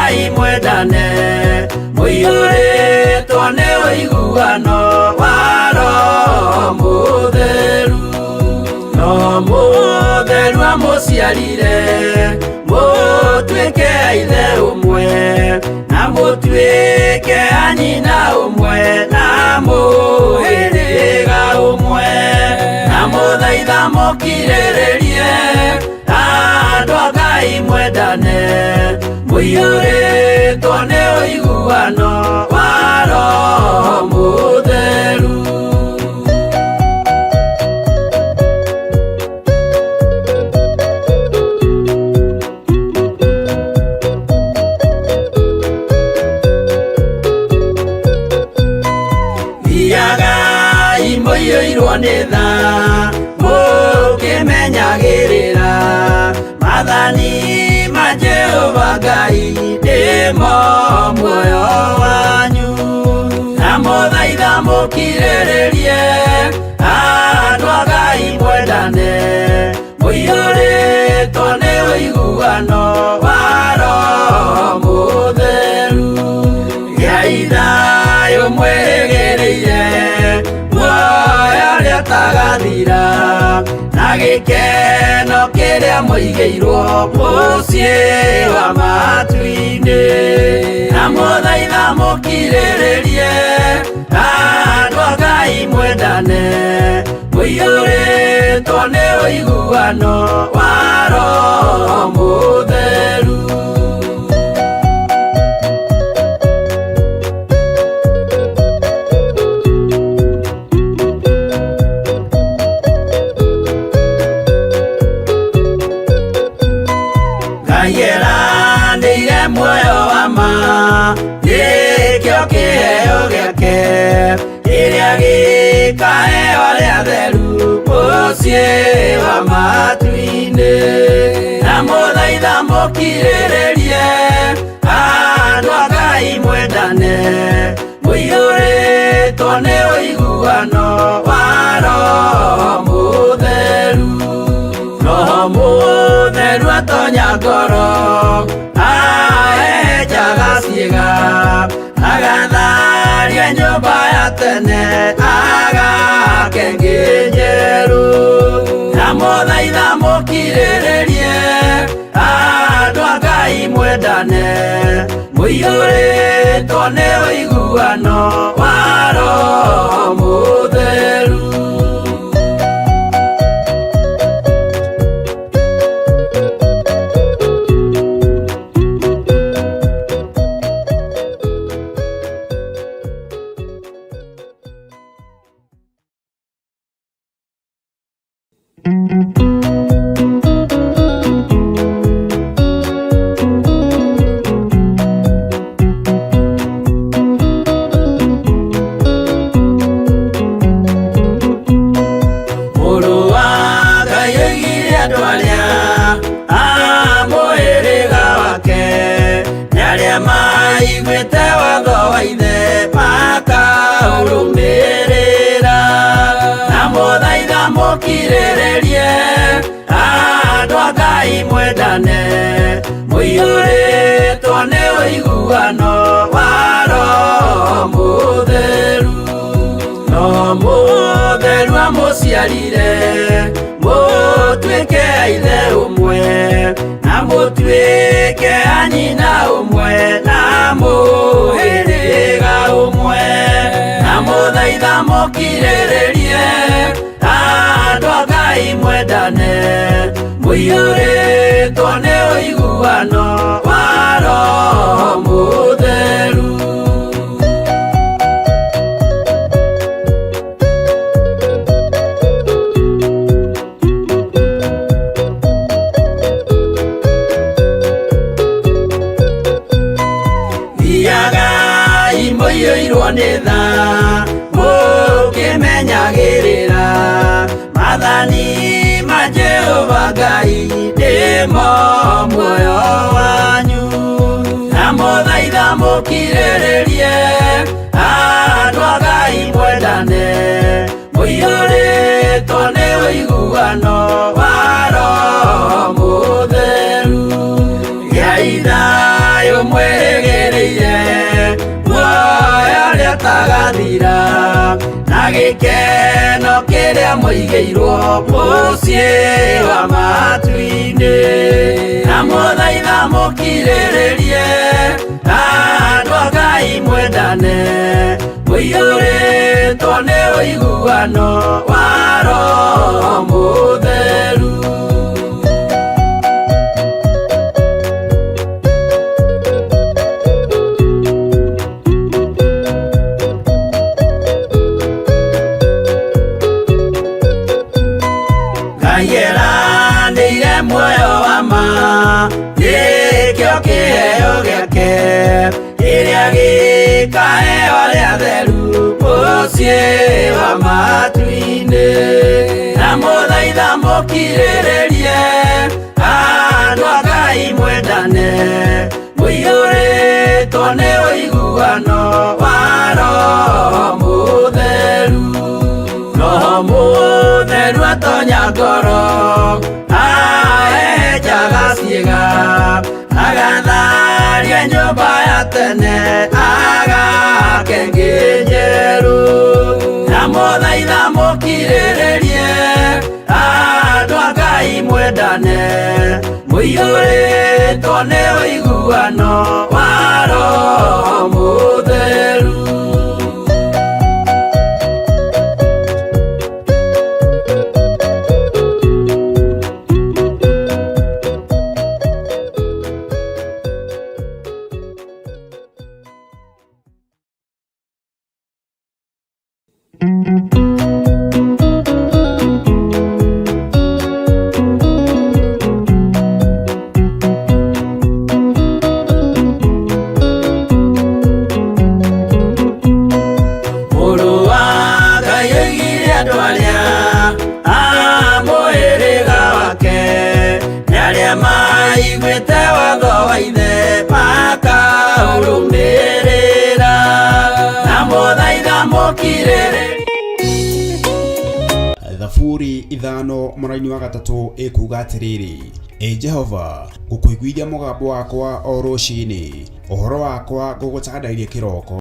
Ngai mwendane mũiyũrĩtwo nĩ ũiguano wa Roho Mũtheru. Roho Mũtheru amũciarire mũtuĩke a ithe ũmwe na mũtuĩke a nyina ũmwe na mũhĩrĩga ũmwe na mũthaitha mũkirĩrĩrie andũ a Ngai mwendane mũiyũrĩtwo nĩ ũiguano wa Roho Mũtheru. Thiagai mũiyũirwo nĩ tha mũkĩmenyagĩrĩra maathani ma Jehova Ngai nĩmo muoyo wanyu na mũthaitha mũkirĩrĩrie andũ a Ngai mwendane mũiyũrĩtwo nĩ ũiguano wa Roho Mũtheru. Gĩai thayũ mwĩrĩgĩrĩire muoyo ũrĩa ũtagathira na gĩkeno kĩrĩa mũigĩirwo mũciĩ wa matu-inĩ na mũthaitha mũkirĩrĩrie andũ a Ngai mwendane mũiyũrĩtwo nĩ ũiguano wa Roho Mũtheru. Ngai eranĩire muoyo wa ma nĩkĩo kĩheo gĩake kĩrĩa gĩkaheo arĩa atheru mũciĩ wa matu-inĩ na mũthaitha mũkirĩrĩrie andũ a Ngai mwendane mũiyũrĩtwo nĩ ũiguano wa Roho Mũtheru. Roho Mũtheru atonya ngoro ahehenjaga ciĩga agatharia nyũmba ya tene agake ĩngĩ njerũ na mũthaitha mũkirĩrĩrie andũ a Ngai mwendane mũiyũrĩtwo nĩ ũiguano wa Roho Mũtheru. Mũrũ wa Ngai oigire andũ arĩa a mũhĩrĩga wake nĩ arĩa maiguĩte watho wa ithe makaũrũmĩrĩra na mũthaitha mũkirĩrĩrie andũ a Ngai mwendane mũiyũrĩtwo nĩ ũiguano wa Roho Mũtheru. Roho Mũtheru amũciarire mũtuĩke a ithe ũmwe na mũtuĩke a nyina ũmwe na mũhĩrĩga ũmwe na mũthaitha mũkirĩrĩrie andũ a Ngai mwendane mũiyũrĩtwo nĩ ũiguano wa Roho Mũtheru. Thiagai mũiyũirwo nĩ tha mũkĩmenyagĩrĩra maathani ma Jehova Ngai nĩmo muoyo wanyu na mũthaitha mũkirĩrĩrie andũ a Ngai mwendane mũiyũrĩtwo nĩ ũiguano wa Roho Mũtheru. Gĩai thayũ mwĩrĩ Gĩkeno kĩrĩa mũigĩirwo mũciĩ wa matu-inĩ. Na mũthaitha mũkirĩrĩrie, andũ a Ngai mwendane, mũiyũrĩtwo nĩ ũiguano wa Roho Mũtheru. Ngai eranĩire muoyo wa ma, nĩkĩo kĩheo gĩake, kĩrĩa gĩkaheo arĩa atheru mũciĩ wa matu-inĩ. Na mũthaitha mũkirĩrĩrie, andũ a Ngai mwendane, mũiyũrĩtwo nĩ ũiguano wa Roho Mũtheru. Roho Mũtheru atonya ngoro, ahehenjaga ciĩga, agatharia nyũmba ya tene, agake ĩngĩ njerũ. Na mũthaitha mũkirĩrĩrie, andũ a Ngai mwendane, mũiyũrĩtwo nĩ ũiguano wa Roho Mũtheru. Mũrũ wa Ngai oigire andũ arĩa a mũhĩrĩga wake, nĩ arĩa maiguĩte watho wa ithe makaũrũmĩrĩra. Na mũthaitha mũkirĩrĩrie. Thaburi 5:3 ĩkuuga atĩrĩrĩ, Ĩ Jehova, ngũkũiguithia mũgambo wakwa o rũcinĩ, ũhoro wakwa ngũgũtandairie kĩroko.